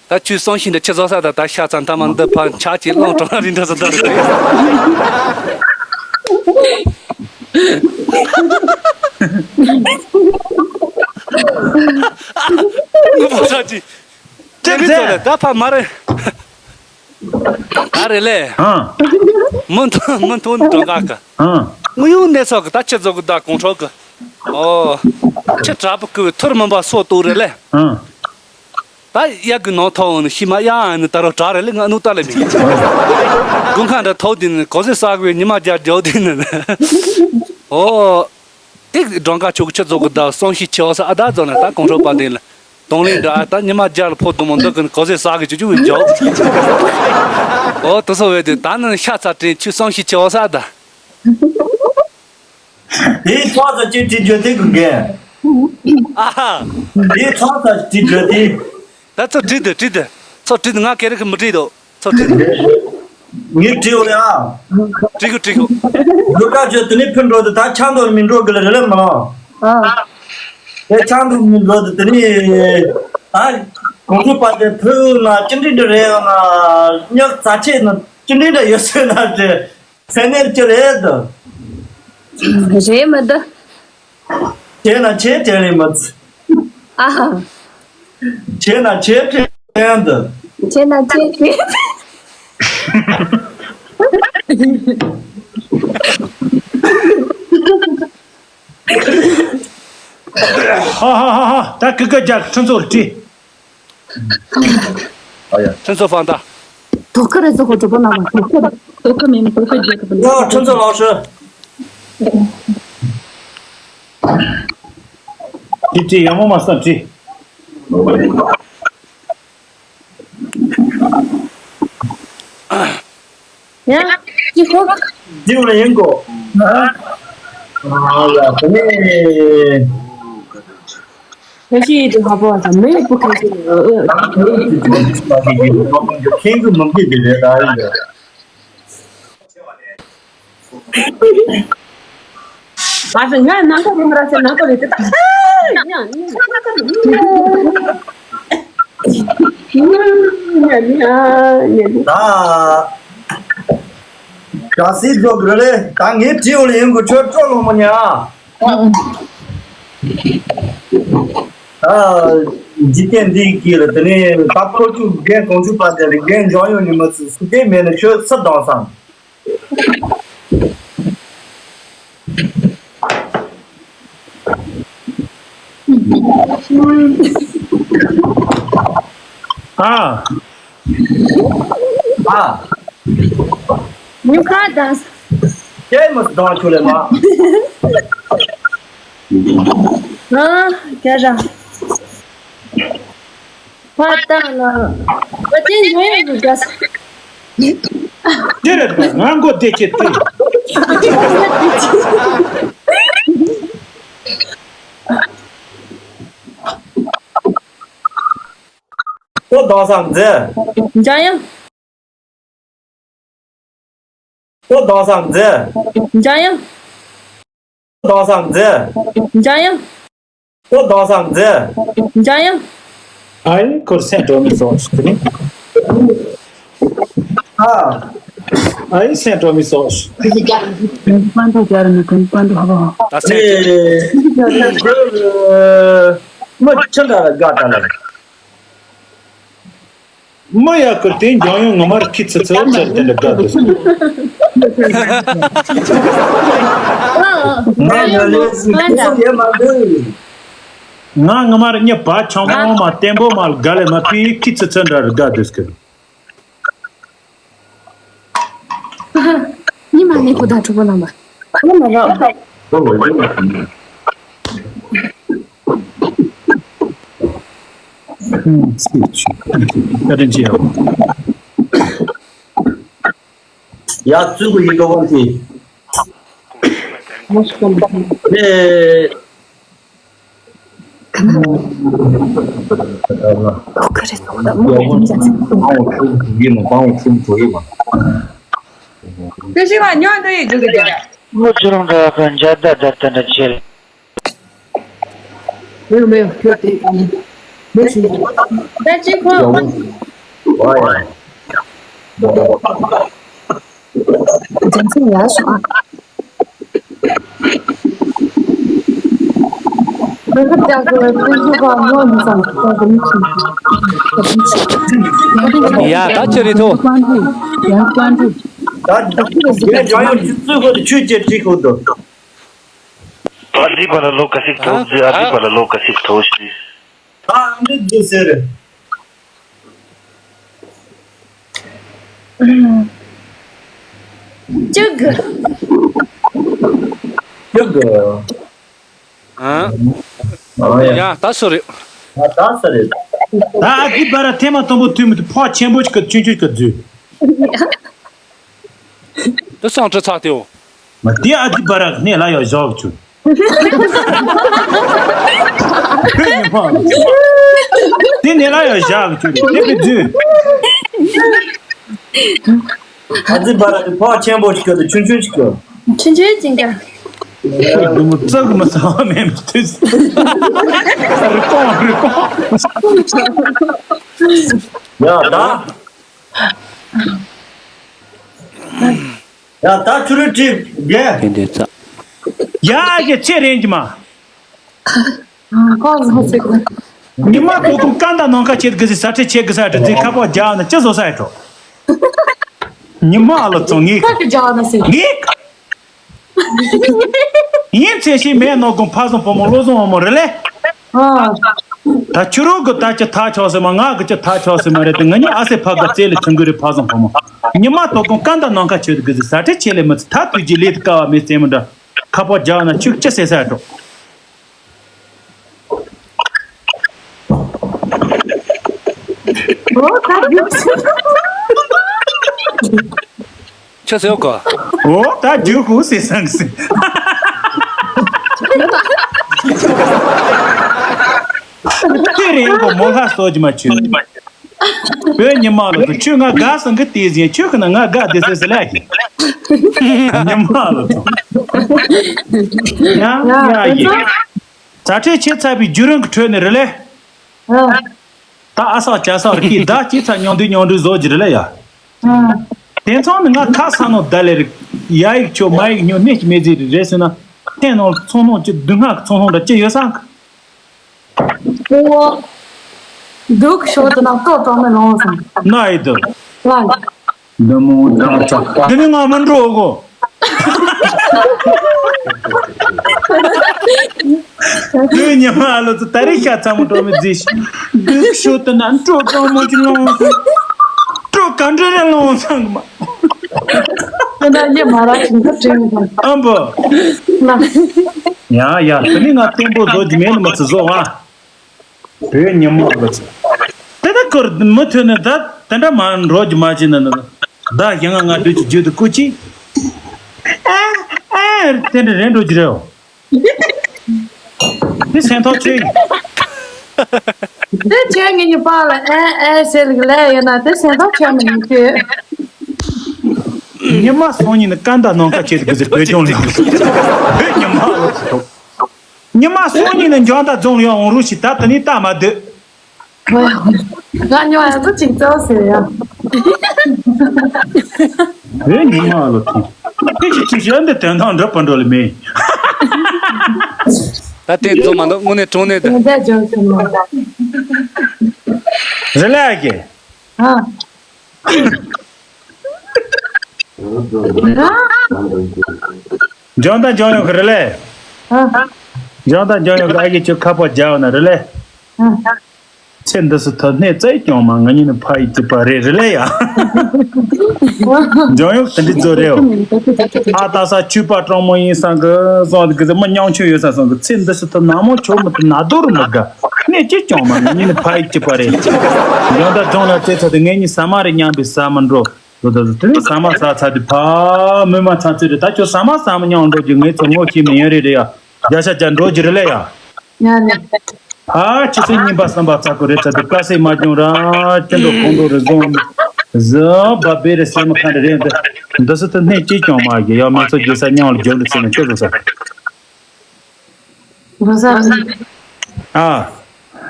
ད་ཁྱོད་སང་ཤིང་འདྲ་ཆི་བཟོ་ས་ད་ད་ཤ་ཚ་མཐའ་མ་འདི་ཕར་ཆ་ཅིག་སློང་གྲོང་རིན་འདྲ་ཟ་ད་རེད། ངུ་པོ་ས་ཅིག་ཅི་མི་ཚོ་ལ་ད་ཕ་མ་རེད། ད་རེད་ལེ། ཨ། མི་མཐོང་མི་མཐོང་ནི་གྲོང་ཁ་གི། ཨ། དངོས་ཡོད་གནས་ཚུལ་གི་ད་ཁྱི་ཚོ་གི་ད་གོང་ཁྲོ་གི། ཨོ། ཁྱི་དྲག་པོ་གི་ཐུར་མིན་པ་སོ་ཏོ་རེད་ལེ། ཨ། ད་གཡག་གི་ནང་ཐོག་ནི་ཤི་མ་གཡག་ནི་ད་རོ་དྲག་རེད་ལེ། ང་ཨ་ནུ་ད་ལེ་མི། དགུན་ཁ་འདྲ་ཐོག་དེ་ནི་གོ་ཟེ་ཟ་གི་བས་ཉི་མ་རྒྱལ་རྒྱོ་དེ་ནི། ཨོ། དེ་སྒྲོལ་དཀར་ཆོས་ཀྱི་ཆུ་རྫོགས་ཀྱི་ཟླ་བ་སང་ཤི་ཆེ་བ་ས་ཨ་ད་རྫོགས་ན་ད་གོང་ཁྲོ་པ་དེ་ལ་གདོང་ལེན་འདྲ་ཨ་ད་ཉི་མ་རྒྱལ་ཕོ་དུ་མོ་འདི་ཀུན་གོ་ཟེ་ཟ་གི་ཆུ་ཆུ་བའི་འཇོག་ཨོ་དུ་སོ་བས་དེ་ད་ནི་ཤ་ཚ་དྲན་ཆུ་སང་ཤི་ཆེ་བ་ས་ཨ་ད། དེའི་ཚོགས་ས་ཅི་དྲི་རྒྱུ་དེ་གུ་རྒན། ཨ་ཧ། དེའི་ཚོགས་ས་དྲི་རྒྱུ་དེ། ད་ཚོ་བྲིས་དུ་བྲིས་དུ། ཚོ་བྲིས་དུ་ང་སྐད་རིགས་མི་བྲིས་དོ། ཚོ་བྲིས་དུ། ངས་བྲིས་འོ་ཡ། བྲིས་གི་བྲིས་གི། ལུ་ཀ་ཆོས་དེ་ནས་ཕུད་འགྲོ་དུ་ད་ཆང་དོར་མི་འགྲོ་གི་ལ་རེ་ལེ་མ་ལོ། ཨ། དེ་ཆང་དོར་མི་འགྲོ་དུ་དེ་ནས། ད་གོང་ཚོད་པ་དེ་ཕུད་ན་ཅི་འདྲི་འདྲི་རེད་ཡོང་ན་སྙག་རྩ་ཆེ་ན་ཅི་འདྲི་འདྲི་ཡོད་སོད་ན་དེ་སེ་ནེར་ཅི་རེད་དུ། རེད་མི་འདུག་བྱས་ན་བྱས་བྲལ་ལེ་མ་ཚུ། ཨ་ཧ། བྱས་ན་བྱས་བྲལ་ལེ་འདི། བྱས་ན་བྱས་བྲལ། ཧ་ཧ་ཧ་ཧ། ད་ཀི་ཀི་རྒྱག་ཁྲིམས་ཚོགས་ལ་དྲིས། ཨ་ཡ། ཁྲིམས་ཚོགས་ཕང་ད། དོ་ཁུ་རེ་ཟོ་ཁོ་གྲོགས་པོ་ན་མ་དོ་ཁུ་རེ། དོ་ཁུ་མིན་དོ་ཁུ་རྒྱལ་ཁབ་ཡ། ཁྲིམས་ཚོགས་ལགས་སོ། དྲིས་དྲིས་ཡག་མོ་མ་སོང་དྲིས། ཡ། ཅི་ཧོ། འདི་འོ་ན་ཡིན་གོ། ཨ་ཡ་དེ་ནས། ཁྱེད་ཀྱིས་དེ་ཧ་པོ་བ་མེ་བུ་ཁྱེད་ཀྱིས་ཨ་ཨ། ཁྱེད་ཀྱིས་མི་འདི་དེ་རེད་ད་ཡིན་གོ། ཨ་ཙི་ང་ནང་ཁ་རིམ་ར་ཚེ་ནང་ཁ་རེད་དེ་ད། ཉ་ཉ་ཉ་ཉ་ཉ་ཉ། ད་ག་སི་རྫོགས་རེད་ལེ། ད་ངའི་དྲི་འོ་ལེ་ཡིན་གོ་ཁྱོད་སྤྲོ་ལོ་མོ་ཉ། ད་འཇིག་རྟེན་འདི་གི་ལ་དེ་ནས་ད་ཁོ་ཚོ་རྒན་གོང་ཚོ་པ་དེ་ལ་རྒན་འཇོག་ཡོང་ནི་མ་ཚུགས་སུ་དེ་མེད་ན་ཁྱོད་སུ་དང་སང་། ཨ། ཨ། ཉུ་ཁ་དང་། ཁྱེད་མོ་སྡང་ཆུ་ལེ་མ། ཨ། རྒྱ་ར། ཕ་ཏང་ལ། ཨ་ཅེ་ཉོ་ཡ་ཡོད་རྒྱ་ས། དེ་རེད་པ་ང་མགོ་བདེ་ཆེ་དེ། ཁོ་དང་སང་མཛད། འཇམ་དབྱངས། ཁོ་དང་སང་མཛད། འཇམ་དབྱངས། ཁོ་དང་སང་མཛད། འཇམ་དབྱངས། ཁོ་དང་སང་མཛད། འཇམ་དབྱངས། ཨའི་ཁོར་སེམས་སྤྲོ་མི་སོགས་ཤིག་ནི། ཨ། ཨའི་སེམས་སྤྲོ་མི་སོགས་ཤིག་པན་ཏོ་ཅར་ནི་ཀུན་པན་ཏོ་ཧ་བ། ད་སེམས་སྤྲོ། མི་ཆུ་འདྲ་ལ་དགའ་ད་ལ། མི་ཡག་གི་དེ་འཇང་ཡོང་ངོ་མར་ཁྱི་ཚི་ཚི་ཚར་དེ་འདྲ་དགའ་འདུག་ང་ང་ལས་སུ་ཁྱི་ཚི་ཡེ་མ་འདུག་ང་ངོ་མར་ཉི་པ་ཆང་མོ་མ་བརྟན་པོ་མ་དགའ་ལས་མ་པི་ཁྱི་ཚི་ཚི་འདྲ་དགའ་འདུག་གི་ཉི་མ་ནི་ཁོ་དང་གྲོགས་པོ་ལངས་པ། ཁོ་མ་རོགས། ཡ་བཙུན་པོ་ཡིན་འགྲོ་བ་དེ། ཨེ། ཁ་ན། ཁོ་ཁ་རེ་ཐོག་ད་མོ་ཁ་ཐུམ་ཅག་ཅིག་ཐུམ། དཔའ་བོ་ཁྲིམས་དྲུག་ཡིན་ནོ། དཔའ་བོ་ཁྲིམས་དྲུག་ཡིན་ནོ། དེ་བཞིན་ལ་ཉོན་དུ་ཡི་འཇུག་གི་ཀྱང་། ལོ་ཅི་རུང་འདྲ་ག་འཇའ་ཟླ་ཟླ་ལྟ་འདྲ་བྱེད། མེད་མེད་ཁྱོད་དེ་མེད་ཤིང་། ད་ཅི་ཁོ། ཝ་ཡ། རྒྱལ་མཚན་ཡར་ཤོག་ཨ། ཡ་ད་ཁྱོད་རེད་ཐོ། ད་ངས་ཇོ་ཡོ་ཆུ་ཚོད་ཁོ་དུ་ཆུ་ཅེར་ཅིག་ཁོ་དུ། ཨ་ཏི་པ་ལ་ལོ་ག་ཞིག་ཐོག་ཟེར། ཨ་ཏི་པ་ལ་ལོ་ག་ཞིག་ཐོག་ཟེར། ཨ་འདི་འདི་ཟེར། ཅི་གི་ཅི་གི་ཨ། ཨ་ཡ། ཡ་ད་སུ་རེད། ད་ད་སུ་རེད། ད་ཨ་ཏི་པ་ར་ཐེངས་མ་དང་པོ་ཐུག་མི་དུ་ཕོག་ཆེན་པོ་ཞིག་གི་ཆུང་ཆུང་ཞིག་གི་རྫུས། དེ་སང་ཁྲི་ཚག་དེའོ། མ་དེ་ཨ་ཏི་པ་ར་གི་གནས་ལ་ཡང་བཞག་གི་ཆུ། དེ་ནས་ལ་ཡང་བཞག་གི་ཆུ་རེད་དེ་བི་རྫུས། ཨ་ཏི་པ་ར་གི་ཕོག་ཆེན་པོ་ཞིག་གི་ཆུང་ཆུང་ཞིག་གི་ཆུང་ཆུང་ཅིག་གི་ཁོས་འདི་མོ་བཙག་གི་མི་ཚང་བ་མེད་མི་ཐུས། རི་ཀོང་རི་ཀོང་། ཡ་ད། ཡ་ད་ཆུ་རུ་ཁྲིད་རྒན། དེ་འདྲའི་རྩ། ཡ་གི་ཚེ་རིང་གི་མ། ཉི་མ་དོ་དུང་ཀ་འདའ་ནང་ཁ་ཆེད་གི་ཟི་ས་ཁྲི་ཆེ་གི་ས་ཁྲི་ཙི་ཁ་པོ་རྒྱག་ན་ཅི་བཟོ་ས་ཡ་འགྲོ། ཉི་མ་ལོ་ཚོ་ངེས་ཁ་གི་རྒྱག་ན་སི་ངེས། ཡིན་ཚེ་ཤི་མེད་ནོ་གུང་ཕ་བཟང་བུ་མོ་བློ་བཟང་བུ་མོ་རེད་ལེ། ཨ། ད་ཁྱོད་རང་གི་ད་ཅི་ཐག་ཆོད་སི་མ། ང་གི་ཅི་ཐག་ཆོད་སི་མ་རེད་དེ། ང་གཉིས་ཨ་སེ་ཕ་གི་རྩེ་ལ་ཆུང་གི་རེད་ཕ་བཟང་བུ་མོ། ཉི་མ་དོ་གུང་ཀ་འདའ་ནང་ཁ་ཆེད་གི་ཟི་ས་ཁྲི་ཆེ་ལེ་མི་ཚི་ད་དུས་ཀྱི་ལས་དཀའ་བ་མེད་རྩེ་མོ་འདྲ། ཁ་པོ་རྒྱག་ན་ཆུ་ཅི་ཟེར་ས་འགྲོ། ཁྱོད་ཟེར་གོ། འོ་ད་རྒྱུ་ཧུ་ཟེར་སང་ཟེར། ཁྱོད་རེད་གོ་མོ་ལྷ་སོ་ཇི་མ་ཆུ། བོད་ཉི་མ་ལོ་དུ་ཁྱོད་ང་དགའ་སང་གི་ལྟས་ཟིན་ཁྱོད་ཁི་ན་ང་དགའ་བདེ་སེ་ཟེར་ལས་ཀྱི། ཉི་མ་ལོ་དུ། ཡ་ཡ་ཡི། ཛ་ཁྲེ་ཆེ་ཚ་བའི་རྒྱུ་རང་གི་ཁྲོད་ནས་རེད་ལེ། ད་ཨ་སག་ཅ་སག་རི་ཀི་ད་ཅི་ཚ་ཉོང་དུས་ཉོང་དུས་བཟོ་གི་རེད་ལེ་ཡ། དེ་ཚང་ནི་ང་ཁ་ས་ནོ་ད་ལེ་རིག་ཡ་ཡིག་ཆོ་མ་ཡིག་ཉོ་གནས་ཀྱི་མེད་ཟེར་རེད་ཟེར་ན། ཐེན་ནང་ཚོང་ནང་ཅི་སྡུག་བསྔལ་གི་ཚོང་ནང་འདྲ་ཅི་ཡོད་སང་གི། ཨོ། འདུག་ཤོར་དུ་ན་ལྟོ་གྲོགས་མེད་ལོང་སང་། ན་ཡི་དུ། ལ། འདི་མོ་ཀྲང་ཀྲང་། འདི་ནི་ང་མི་འགྲོ་གོ། ལུས་ཉི་མ་ལོ་ཚོ་ད་རེས་ཤ་ཚ་མོ་འགྲོ་མི་རྫིས། འདུག་ཤོར་དུ་ན་འགྲོ་གྲང་མོ་ཅི་ལོང་སང་། འགྲོ་ག་འདྲ་རེ་ལོང་སང་མ། དེ་འདྲ་ཡེ་མ་ར་ཞིང་ཁ་དྲན་གོ། ཨམ་བོ། ན། ཡ་ཡ་དེ་ནི་ང་བརྟན་པོ་བཟོ་རྒྱུ་མེད་ནི་མ་ཚི་བཟོ་བ། བོད་ཉི་མ་ལོ་ཚོ། དེ་ད་ཁོར་མུ་མཐུད་ནས་ད་དེ་འདྲ་མ་འགྲོ་རྒྱུ་མ་བྱེད་ན་ན། ད་ཡང་ང་འགྲོ་རྒྱུ་རྒྱུ་དུ་ཀུ་ཅི། ཨེ་ཨེ་དེ་འདྲ་རེད་འགྲོ་རྒྱུ་རེད། དེ་སེམས་ཐག་ཆོད་ཡིན། དེ་ཁྱེད་ངེད་གཉིས་བར་ལ་ཨེ་ཨེ་ཟེར་ལ་ལས་ཡོད་ན་དེ་སེམས་ཐག་ཆོད་མི་ཡིན་ཁྱོད། ཉི་མ་སང་ཉིན་ནི་ཀ་འདའ་ནང་ཁ་བྱེད་དུ་གི་ཟེར་བོད་ལྗོངས་ལ་བོད་ཉི་མ་ལོ་ཚོ། ཉི་མ་སང་ཉིན་ནི་འཇང་དང་རྫོང་ཡང་འོང་རུ་ཞིག་ད་ད་ནི་ལྟ་མ་སྡོད། ང་ཉོ་ཡ་ཚོ་ཅིག་ཙོ་ཟེར་ཡ། བོད་ཉི་མ་ལོ་ཚོ། དེ་ཞིག་ཅིག་ཞོན་དེ་དོན་དང་འགྲུབ་པ་འགྲོ་ལ་མེད། ད་དེ་རྫོང་མ་འདུག་དངོས་གནས་གྲོང་གནས་དེ། ང་ད་ཅོ་ཅོ་མ་འདུག་རེ་ལ་ཡ་གི། ཨ། འཇོན་དང་འཇོན་ཡོང་གི་རེད་ལེ། ཨ། འཇོན་དང་འཇོན་ཡོང་གི་ཨ་ཡེ་ཁྱོད་ཁ་པར་རྒྱག་ཡོང་ན་རེད་ལེ། ཨ། ཚེ་འདི་སུ་ཐོབ་གནས་བཙལ་ཀྱང་མ་ང་གཉིས་ནི་ཕ་ཡི་གཅིག་པ་རེད་རེད་ལེ་ཡ། འཇོན་ཡོང་དེ་འདྲི་རྫོ་རེའོ། ཨ་ད་ས་ཆུ་པ་གྲང་མོ་ཡིན་སང་གི་སོང་གི་ཟེར་མི་ཉང་ཆུ་ཡོད་ས་སོང་གི་ཚེ་འདི་སུ་ཐོབ་ན་མོ་ཆོག་མི་ཐུབ་ན་རྡོ་རུ་མི་དགའ། གནས་གཅིག་ཀྱང་མ་ང་གཉིས་ནི་ཕ་ཡི་གཅིག་པ་རེད། འཇོན་དང་འཇོན་ལ་བཙལ་ཚར་དུས་ངེད་གཉིས་ཟ་མ་རེ་མཉམ་པའི་ཟ་མི་འགྲོ། ལོ་ད་དུ་དེ་ནས་ཟ་མ་ཟ་ཚར་དུས་ཕ་མི་མ་ཚང་ཚེ་རེད། ད་ཁྱོད་ཟ་མ་ཟ་མི་མཉམ་འགྲོ་རྒྱུ་ངེད་ཚོ་ངོ་ཤེས་མི་ཡོད་རེད་རེད་ཡ། བརྒྱ་ཆ་བརྒྱ་འགྲོ་རྒྱུ་རེད་ལེ་ཡ། ཡ་ལེ། ཕ་ཁྱི་སེ་གཉིས་པ་གསུམ་པ་ཚ་ཁོ་རེད་ཚ་དུ་དཀའ་སེ་མ་བྱུང་ར་ཅི་འགྲོ་ཁོང་འགྲོ་རེ་བཟུང་། ཟི་བ་བེ་རེ་སེ་མ་ཁ་འདྲ་རེད་འདི། འདི་སུ་དུ་སྣེ་གཅིག་ཀྱང་མ་རྒྱུ་ཡ་མི་ཚོ་རྒྱུ་ས་མཉམ་ལ་རྒྱུ་འདི་ཚེ་ནས་ཁྱོད་ཚོ་ས། འགྲོ་ས་མེད། ཨ།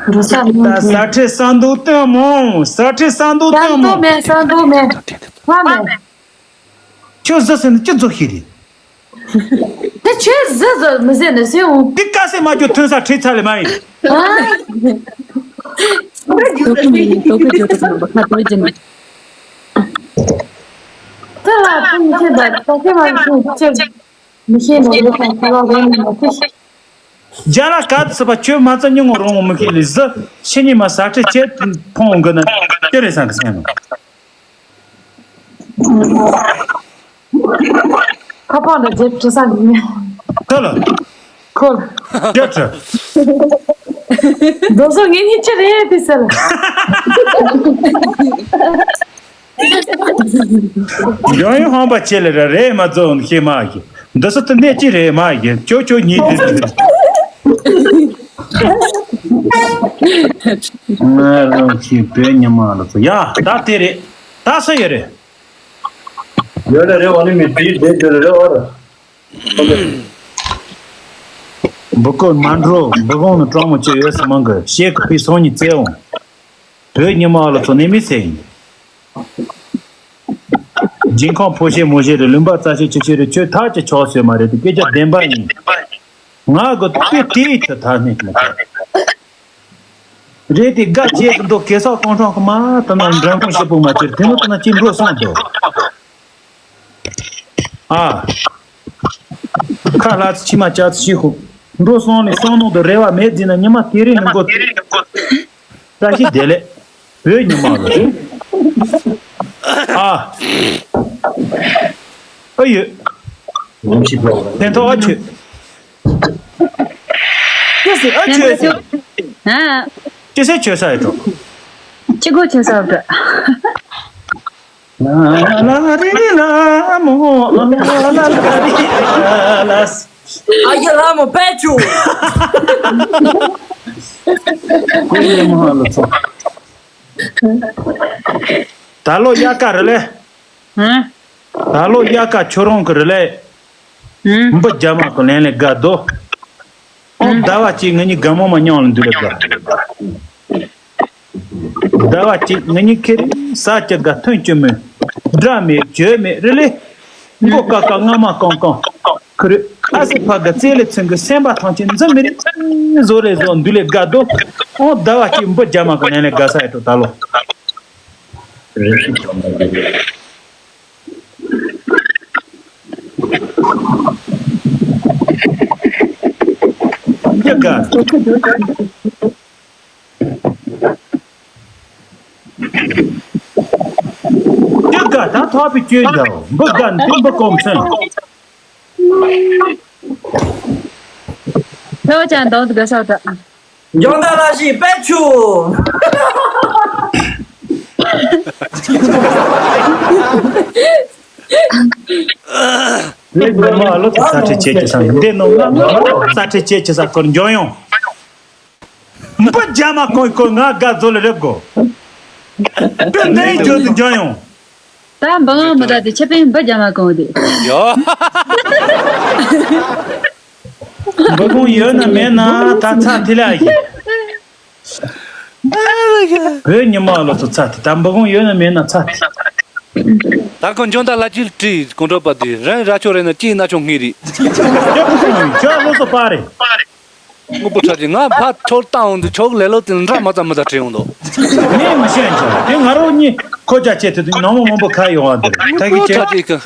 འགྲོ་ས་མེད། ད་ས་ཁྲི་ས་འདུག་སྟོན་མོ། ས་ཁྲི་ས་འདུག་ས་སྟོན་མོ། འདུག་མེད་ས་འདུག་མེད། ལྷ་མེད། ཁྱོད་ཟི་ཟེར་ནས་ཅི་ཟོ་ཤེས་རེད། དེ་ཁྱོད་ཟི་ཟི་མི་ཟེར་ནས་ཟེར་འོང་། དེ་དཀའ་སེ་མ་ཁྱོད་ཐོན་ས་ཁྲི་ཚ་ལས་མ་ཡིན། ཨ། ཏོག་ཙམ་ཡིན་ཏོག་ཙམ་བརྗོད་ཐུབ་ན་ཁ་ཏོག་ཅན། དེ་ལ་ཁྱོད་མི་ཤེས་པ་ཁྱོད་ཁྱོད་མ་ཤེས་ཁྱོད། མི་ཤེས་ན་ཡོད་ཁ་ཁ་ལ་རོ་མི་མ་ཤེས། རྒྱ་ལ་ག་ཚི་པ་ཁྱོད་མ་ཚ་ཉུང་ངོ་རོང་མི་ཤེས་ལི་ཟི་ཕྱི་ཉི་མ་ཟ་ཁྲི་ཆེ་ཕོང་གི་ན་ཅི་རེད་སང་གི་སེམས་ནང་། ཁ་པང་ད་རྗེས་དྲི་ས་མི་ཉན། ཁ་ལ། ཁོ་ལ། རྒྱ་ཁྲི། རྡོ་སོ་ངེད་གཉིས་ཅི་རེད་དེ་ཟེར། འཇོན་ཡོན་ཧོན་པ་ཆེ་ལེ་ར་རེད་མ་ཚོ་ཤེས་མ་གི། འདི་སུ་ཏུ་གནས་ཅི་རེད་མ་གི་ཅོ་ཅོ་ཉིད་དེ། ང་རང་ཤི་བོད་ཉི་མ་ལ་ཚོ་ཡ་ད་དེ་རེད། ད་སུ་ཡོད་རེད། ཡོད་ལེ་རེད་འོ་ནི་མི་དེའི་དེ་ཡོད་ལེ་རེད་འོ་ར། འབུ་ཀོ་མ་འགྲོ་འབུ་གོང་ནི་གྲོང་མོ་ཅི་ཡོད་སུ་མང་གི་ཤེས་ཀི་ཕི་སོང་ཉི་བཙལ་འོང་། བོད་ཉི་མ་ལ་ཚོ་ནི་མི་ཚེ་ཡིན། སྦྱིན་ཁང་ཕོ་ཤེ་མོ་ཤེ་རེད། ལུང་པ་རྩ་ཤེ་ཆེ་ཤེ་རེད། ཁྱོད་ཐག་ཅི་ཆོག་ཟེར་མ་རེད་དེ་སྐད་ཆ་བདེན་པ་ཡིན། ང་གི་དཔེ་དེའི་ཁྱོད་ཐག་སྣེ་མ་ཐག་རེད་དེ་དགའ་བྱེད་ཀྱི་འདུག་གེ་སར་ཀོང་ཁྲོང་གི་མ་ད་ན་འགྲན་ཁུངས་ཞིབ་པོ་མ་བྱེད་དེ་མོ་ད་ན་ཅི་འགྲོ་སོང་འདུག་ཨ། ཁ་ལ་ཚི་མ་ཅག་ཚི་ཤི་ཧུ། འགྲོ་སོང་ནི་སོང་ནོ་དུ་རེ་བ་མེད་ཟིན་ན་ཉི་མ་དེ་རིང་ནི་འགོ། བཀྲ་ཤིས་བདེ་ལེགས། བོད་ཉི་མ་ལ། ཨ། ཨ་ཡོད། ལམ་ཞིག་འགྲོ། དེ་ཐོག་ཨ་ཆོད། ཅི་ཟེར་ཨ་ཆོད་ཟེར། ཨ། ཅི་ཟེར་ཆོད་ས་ཡོད་འགྲོ། ཅི་གོ་ཆོད་ས་ཡོད་འགྲོ། ལ་ལ་རི་ལ་མོ་ལ་ལ་ལ་རི་ལ་ལ། ཨ་ཡ་ལ་མོ་པད་ཆུ། ད་ལོ་དབྱར་ཁ་རེད་ལེ། ཧུམ། ད་ལོ་དབྱར་ཁ་ཁྱོད་རང་གི་རེད་ལེ། ཧུམ། འབུ་རྒྱ་མ་གི་ལན་ལེ་དགའ་དོ། ཨོ་ཧུམ། ཟླ་བ་གཅིག་ང་གཉིས་དགའ་མོ་མ་མྱོང་ལ་འདུག་ལེ་དགའ། ཟླ་བ་གཅིག་ང་གཉིས་ཁེར་ས་སྐྱ་དགའ་ཐོན་གྱི་མོད། དགྲ་མེད་བྱོས་མེད་རེད་ལེ། མགོ་ཀ་ཀ་རྔ་མ་ཀང་ཀང་། ཁུ་རེ་ཨ་སི་ཕ་ག་རྩེ་ལེ་ཚུན་གི་སེམས་པ་ཐང་ཆེན་འཛིན་མི་རེད། བཟོ་ལེ་བཟོ་འདུག་ལེ་དགའ་དོ། ཨོ་ཟླ་བ་གཅིག་འབུ་རྒྱ་མ་གི་ལན་ལེ་དགའ་ས་ཡོད་དོ་ད་ལོ། རེ་ཞིག་ཀྱང་མ་རེད། འདི་དགའ། འདི་དགའ་ད་ཐོག་པའི་སྐྱོན་འདྲ་འབུ་དགའ་འདི་འབུ་གོམ་ཚན། ལོ་ཅན་གདོང་དུ་དགའ་ས་འདྲ། འཇོན་ད་ལ་ཞིག་པད་ཆུ། ལེགས་མི་མ་ལོ་ཚ་ཁྲི་ཆེ་ཆེ་ས་འདི་ནོ་ང་ཚ་ཁྲི་ཆེ་ཆེ་ས་སྐོར་འཇོན་ཡོང་། འབུ་རྒྱ་མ་གོང་གོ་ང་དགའ་བཟོ་ལ་རེབ་གོ། དུ་འདི་ཡི་ཇོ་དུ་འཇོན་ཡོང་། ད་འབུ་གོང་མི་ད་དེ་ཆེ་པིན་འབུ་རྒྱ་མ་གོང་དེ། ཡོ། འབུ་གོང་ཡོད་ན་མེད་ན་ད་ཚ་དེ་ལ་ཡིན། བོད་ཉི་མ་ལོ་ཚོ་ཚ་དེ་ད་འབུ་གོང་ཡོད་ན་མེད་ན་ཚ་དེ། ད་ཁོ་འཇོན་ད་ལ་ཅིལ་ཀྲི་གོང་གྲོ་པ་དེ་རང་ར་ཆོ་རེ་ན་ཅི་ན་ཆོ་ངེ་རི། ཁྱོད་ལོ་སོ་པ་རེད། དངོས་པོ་ཁྲ་ཅིག་ང་ཕར་ཁྱོད་བཏང་འོང་དུས་ཁྱོད་ལེ་ལོ་དེ་འདྲ་མ་ཙམ་མི་ཙམ་དྲན་འོང་དོ། ངས་མི་ཤེས་ཀྱང་དེ་ང་རང་གཉིས་ཁོ་ཅག་བྱེད་དུས་ནང་མོ་མང་པོ་ཁ་ཡོང་བ་འདུག་ད་གི་ཁྱེད་ཁྲ་ཅིག་གི་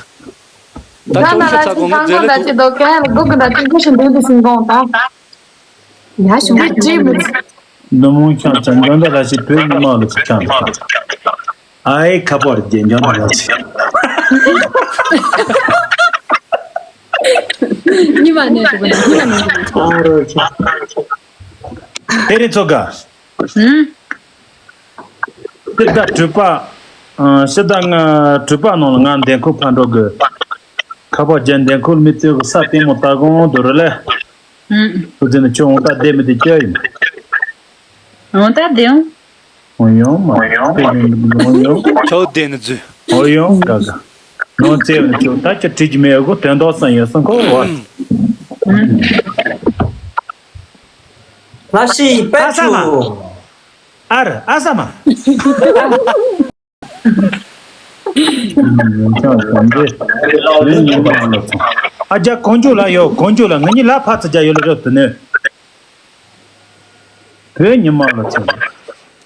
ད་ཁྱོད་ཤི་ཚ་གོང་གི་རྫས་ལེ་ཐུག་ད་ཅི་དོ་ག་ལ་སྒུག་གི་ད་ཅི་འདུག་ཞིག་འདུག་འདུག་སིང་གོང་ད། ཡ་ཞུ་མ་ཅི་མི་ནུ་མོ་ཁྱང་ཅང་འཇོན་ད་ལ་ཞིག་བོད་ཉི་མ་ལ་ཚུགས་ཁྱང་། ཨའི་ཁ་པར་རྒྱན་འཇོན་ད་ལ་ཞིག་ཉི་མ་ནས་ཞུ་གི་ཉི་མ་ནས་ཞུ་གི་ཨ་རོ་ཁྱང་། དེ་རིང་ཚོ་ག་ཧུམ། སྤྱི་ཟླ་དྲུག་པ། ཨ། སྤྱི་ཟླ་ལྔ་དྲུག་པ་ནང་ལ་ང་འདན་ཁོག་ཕར་འགྲོ་དགོས། ཁ་པར་རྒྱན་འདན་ཁོག་མི་བཙལ་གི་ས་ལྟད་མོ་ལྟ་གོང་དུ་རུ་ལས། ཧུམ། ཁོ་ཚོ་ནི་ཁྱོད་འོང་ད་བསྡད་མི་དེ་སྐྱོ་ཡིན། འོང་ད་བསྡད་འོང་། འོང་ཡོང་མ་ཡོང་། འོང་ཡོང་། ཁྱོད་བསྡད་ནི་འཛུལ། འོང་ཡོང་ག་ག་ནང་བཙལ་ནི་ཁྱོད་ད་ཁྱོད་བྲིས་ཀྱི་མེད་གོ་དོན་དག་སང་ཡོད་སང་ཁོ་བ། ལྷ་ཤི་པད་ཆུ། ཨ་ར་ཨ་ས་མ། ཨ་རྒྱ་གོང་ཇོ་ལ་ཡོད། གོང་ཇོ་ལ་ང་གཉིས་ལ་ཕ་ཚ་རྒྱ་ཡོད་ལ་རབ་ཏུ་ནས། བོད་ཉི་མ་ལ་ཚོ།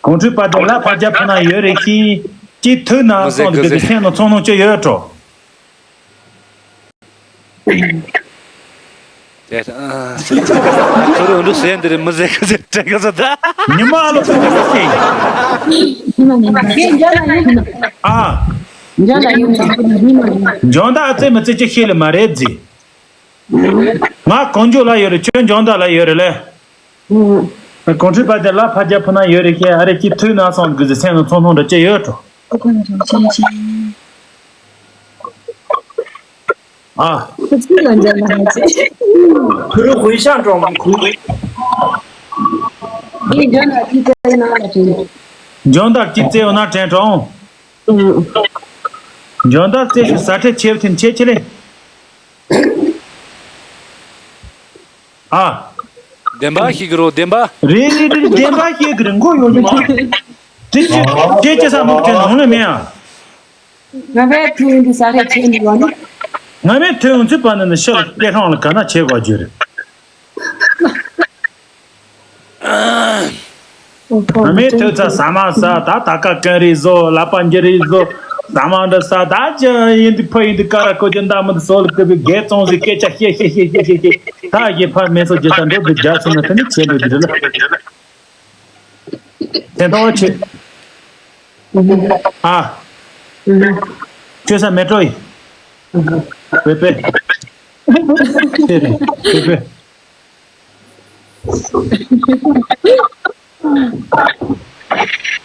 གོང་ཁྲོས་པ་དེ་ལ་ཕ་རྒྱ་ཕུ་ན་ཡོད་རེད་ཤི། ཅི་ཐུག་ན་སོང་དུ་སེམས་ནང་ཚོང་ནང་ཅི་ཡོད་འགྲོ། དེ་ཨ། ཁོ་རང་འདུག་སེ་འདིར་མི་ཟེར་གི་ཟེར་དྲན་གི་ཟེར་ད། ཉི་མ་ཨ་ལོ་ཚོ་འདུག་སེ། ཨ། འཇོན་ད་ཨ་ཙེ་མི་ཙེ་ཅི་ཤེས་ལེ་མ་རེད་ཟེ། ང་གང་འཇོག་ལ་ཡོད་རེད་ཁྱོད་འཇོན་ད་ལ་ཡོད་རེད་ལེ། གང་ཁྲིད་པ་དེ་ལ་ཕ་རྒྱ་ཕུ་ན་ཡོད་རེད་ཤེས་ཨ་རེ་ཅི་ཐུག་ན་སོང་གི་ཟེ་སེམས་ནང་ཚོང་ཚོང་འདྲ་ཅི་ཡོད་འགྲོ། ཨ། ཁོ་ཚོས་ལ་འཇལ་ན་ཧ་ཅི། ཁོ་རང་དཔེ་ཤག་འགྲོ་མ་ཁུ། འདི་འཇོན་དར་ཅི་བཙལ་ན་ལ་དྲན། འཇོན་དར་ཅི་བཙལ་ཡོད་ན་དྲན་གྲོང་། ཨུ། འཇོན་དར་བཙལ་ཞིག་ཟ་ཁྲེ་ཆེ་བ་ཐེན་ཆེ་ཆེ་ལེ། ཨ། བདེན་པ་ཞིག་གི་རོ་བདེན་པ། རེད་རེད་རེད་བདེན་པ་ཞིག་གི་རེད་མགོ་ཡོད་ཡོད་ཅིག་དེ་ཅི་དེ་ཅི་ས་མུག་དྲན་ནང་ལ་མེད་ཨ། ང་བས་ཐུན་འདི་ས་རེ་ཆེན་འདི་བ་ནི། ང་བས་ཐུན་འོང་ཚུལ་པ་ནི་ནི་ཤི་ལ་སྐད་ཧྲང་ལ་ག་ན་ཆེ་གོ་རྒྱུ་རེད། ང་མའི་ཐུག་ཚ་ཟ་མ་ཟ་ད་ད་ཀ་ཀན་རི་བཟོ་ལ་པ་འགྱུར་རི་བཟོ་ཟ་མ་འདྲ་ཟ་ད་ཅི་ཡིན་འདི་ཕ་ཡིན་འདི་ཀ་ར་ཀོ་ཅི་འདའ་མི་འདི་སོ་ལ་ཀི་བི་རྒྱལ་ཙོང་ཟི་སྐད་ཆ་བཤད་བཤད་བཤད་བཤད་བཤད་ད་ཡི་ཕ་མེ་སོ་ཇི་ད་འགྲོ་འདི་རྒྱ་སོ་ན་ཐ་ནི་ཆེ་འགྲོ་འདི་རེད་ལ། དེ་ཐོག་ཆེ། ཨ། ཁྱོད་ས་མེ་ཏྲོ་ཡི། པེ་པེ། ཁྱེད་རེད་པེ་པེ།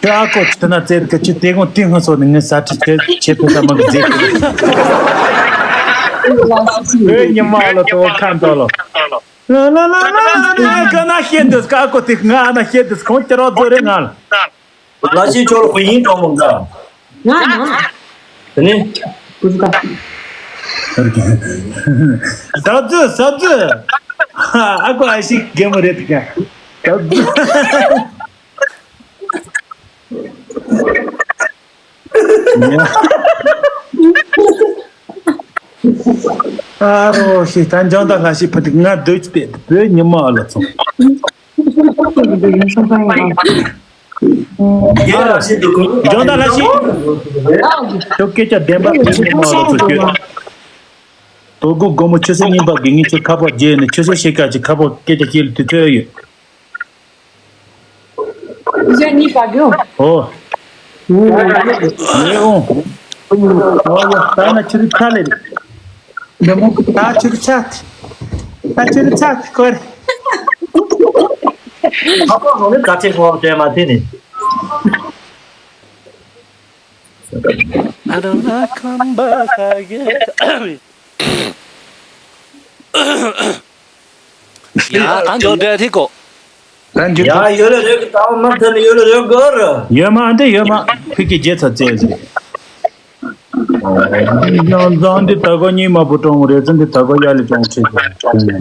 ཁྱོད་ཨ་ཀོ་ཅི་ཐ་ན་བཙལ་གི་ཅི་དེ་གོང་དེ་སྔ་སོ་ནི་ངས་ས་ཁྲི་ཁྱེད་ཁྱེད་ཕེ་ས་མ་གི་རྫས་ཁྱེད་ཉི་མ་ལ་དོ་ཁ་འདོ་ལོ། ལ་ལ་ལ་ལ་ལ་ལ་ག་ན་ཤེས་འདུག་ཀ་ཀོ་དེ་ང་ན་ཤེས་འདུག་ཁོང་ཁྱེད་རོ་རྫོ་རེ་ང་ལ། ལ་ཤི་ཁྱོད་ལ་ཧུ་ཡིན་ཀྲོང་མོ་འདྲ། ང་ན། དེ་ནི། ཀུ་ཟུ་ད། ཟ་རྫུ་ཟ་རྫུ། ཨ་ཀོ་ཨ་ཤི་གེ་མོ་རེད་ཀ་ཟ་རྫུ། ཨ་རོ་ཤི་ད་འཇང་ད་ལ་ཤི་ཕ་དི་ང་སྡོད་ཅི་དེ་བོད་ཉི་མ་ཨ་ལ་ཚོ། ཡ་ར་ཤི་འདུག་གུ། འཇང་ད་ལ་ཤི། ཁྱོད་སྐད་ཆ་བདེན་པ་བོད་ཉི་མ་ཨ་ལ་ཚོ་ཁྱོད། དོ་དགོང་དགོང་མོ་ཆུ་ཚོད་གཉིས་པ་དགེ་ངེད་ཚོ་ཁ་པར་རྒྱས་ནས་ཆུ་ཚོད་ཕྱེད་ཀ་ཅིག་ཁ་པར་སྐད་ཆ་བཤད་ལ་དུས་ཚོད་ཡོད། ཆུ་ཚོད་གཉིས་པ་དགོས། ཨོ། ལས་འོང་། ཨོ་ཡ་ད་ང་ཕྱིར་ཚ་ལེ་རེད། འདི་མོ་ད་ཕྱིར་ཚ་ཐི། ད་ཕྱིར་ཚ་ཐི་ཀོ་རེ། ཁ་པར་ནང་ནས་ད་ཆེ་ཁོ་བ་དྲན་མ་དེ་ནི། I don't like come back again. ཡ་ད་འགྲོ་འདྲ་ཐིག་གོ། ད་འགྲོ་ཡ་ཡོད་ལ་རེད་ཀི་ད་མ་ཐ་ནི་ཡོད་ལ་རེད་གོ་ར། ཡོད་མ་འདི་ཡོད་མ་ཕི་ཀི་རྗེས་ཚ་རྩེ་ཟིག་ཡང་འཛང་འདི་ད་གོ་གཉིས་མ་བུ་གྲོང་རེད་ཚ་འདི་ད་གོ་ཡ་ལི་གྲོང་ཁྲིད་ཟིག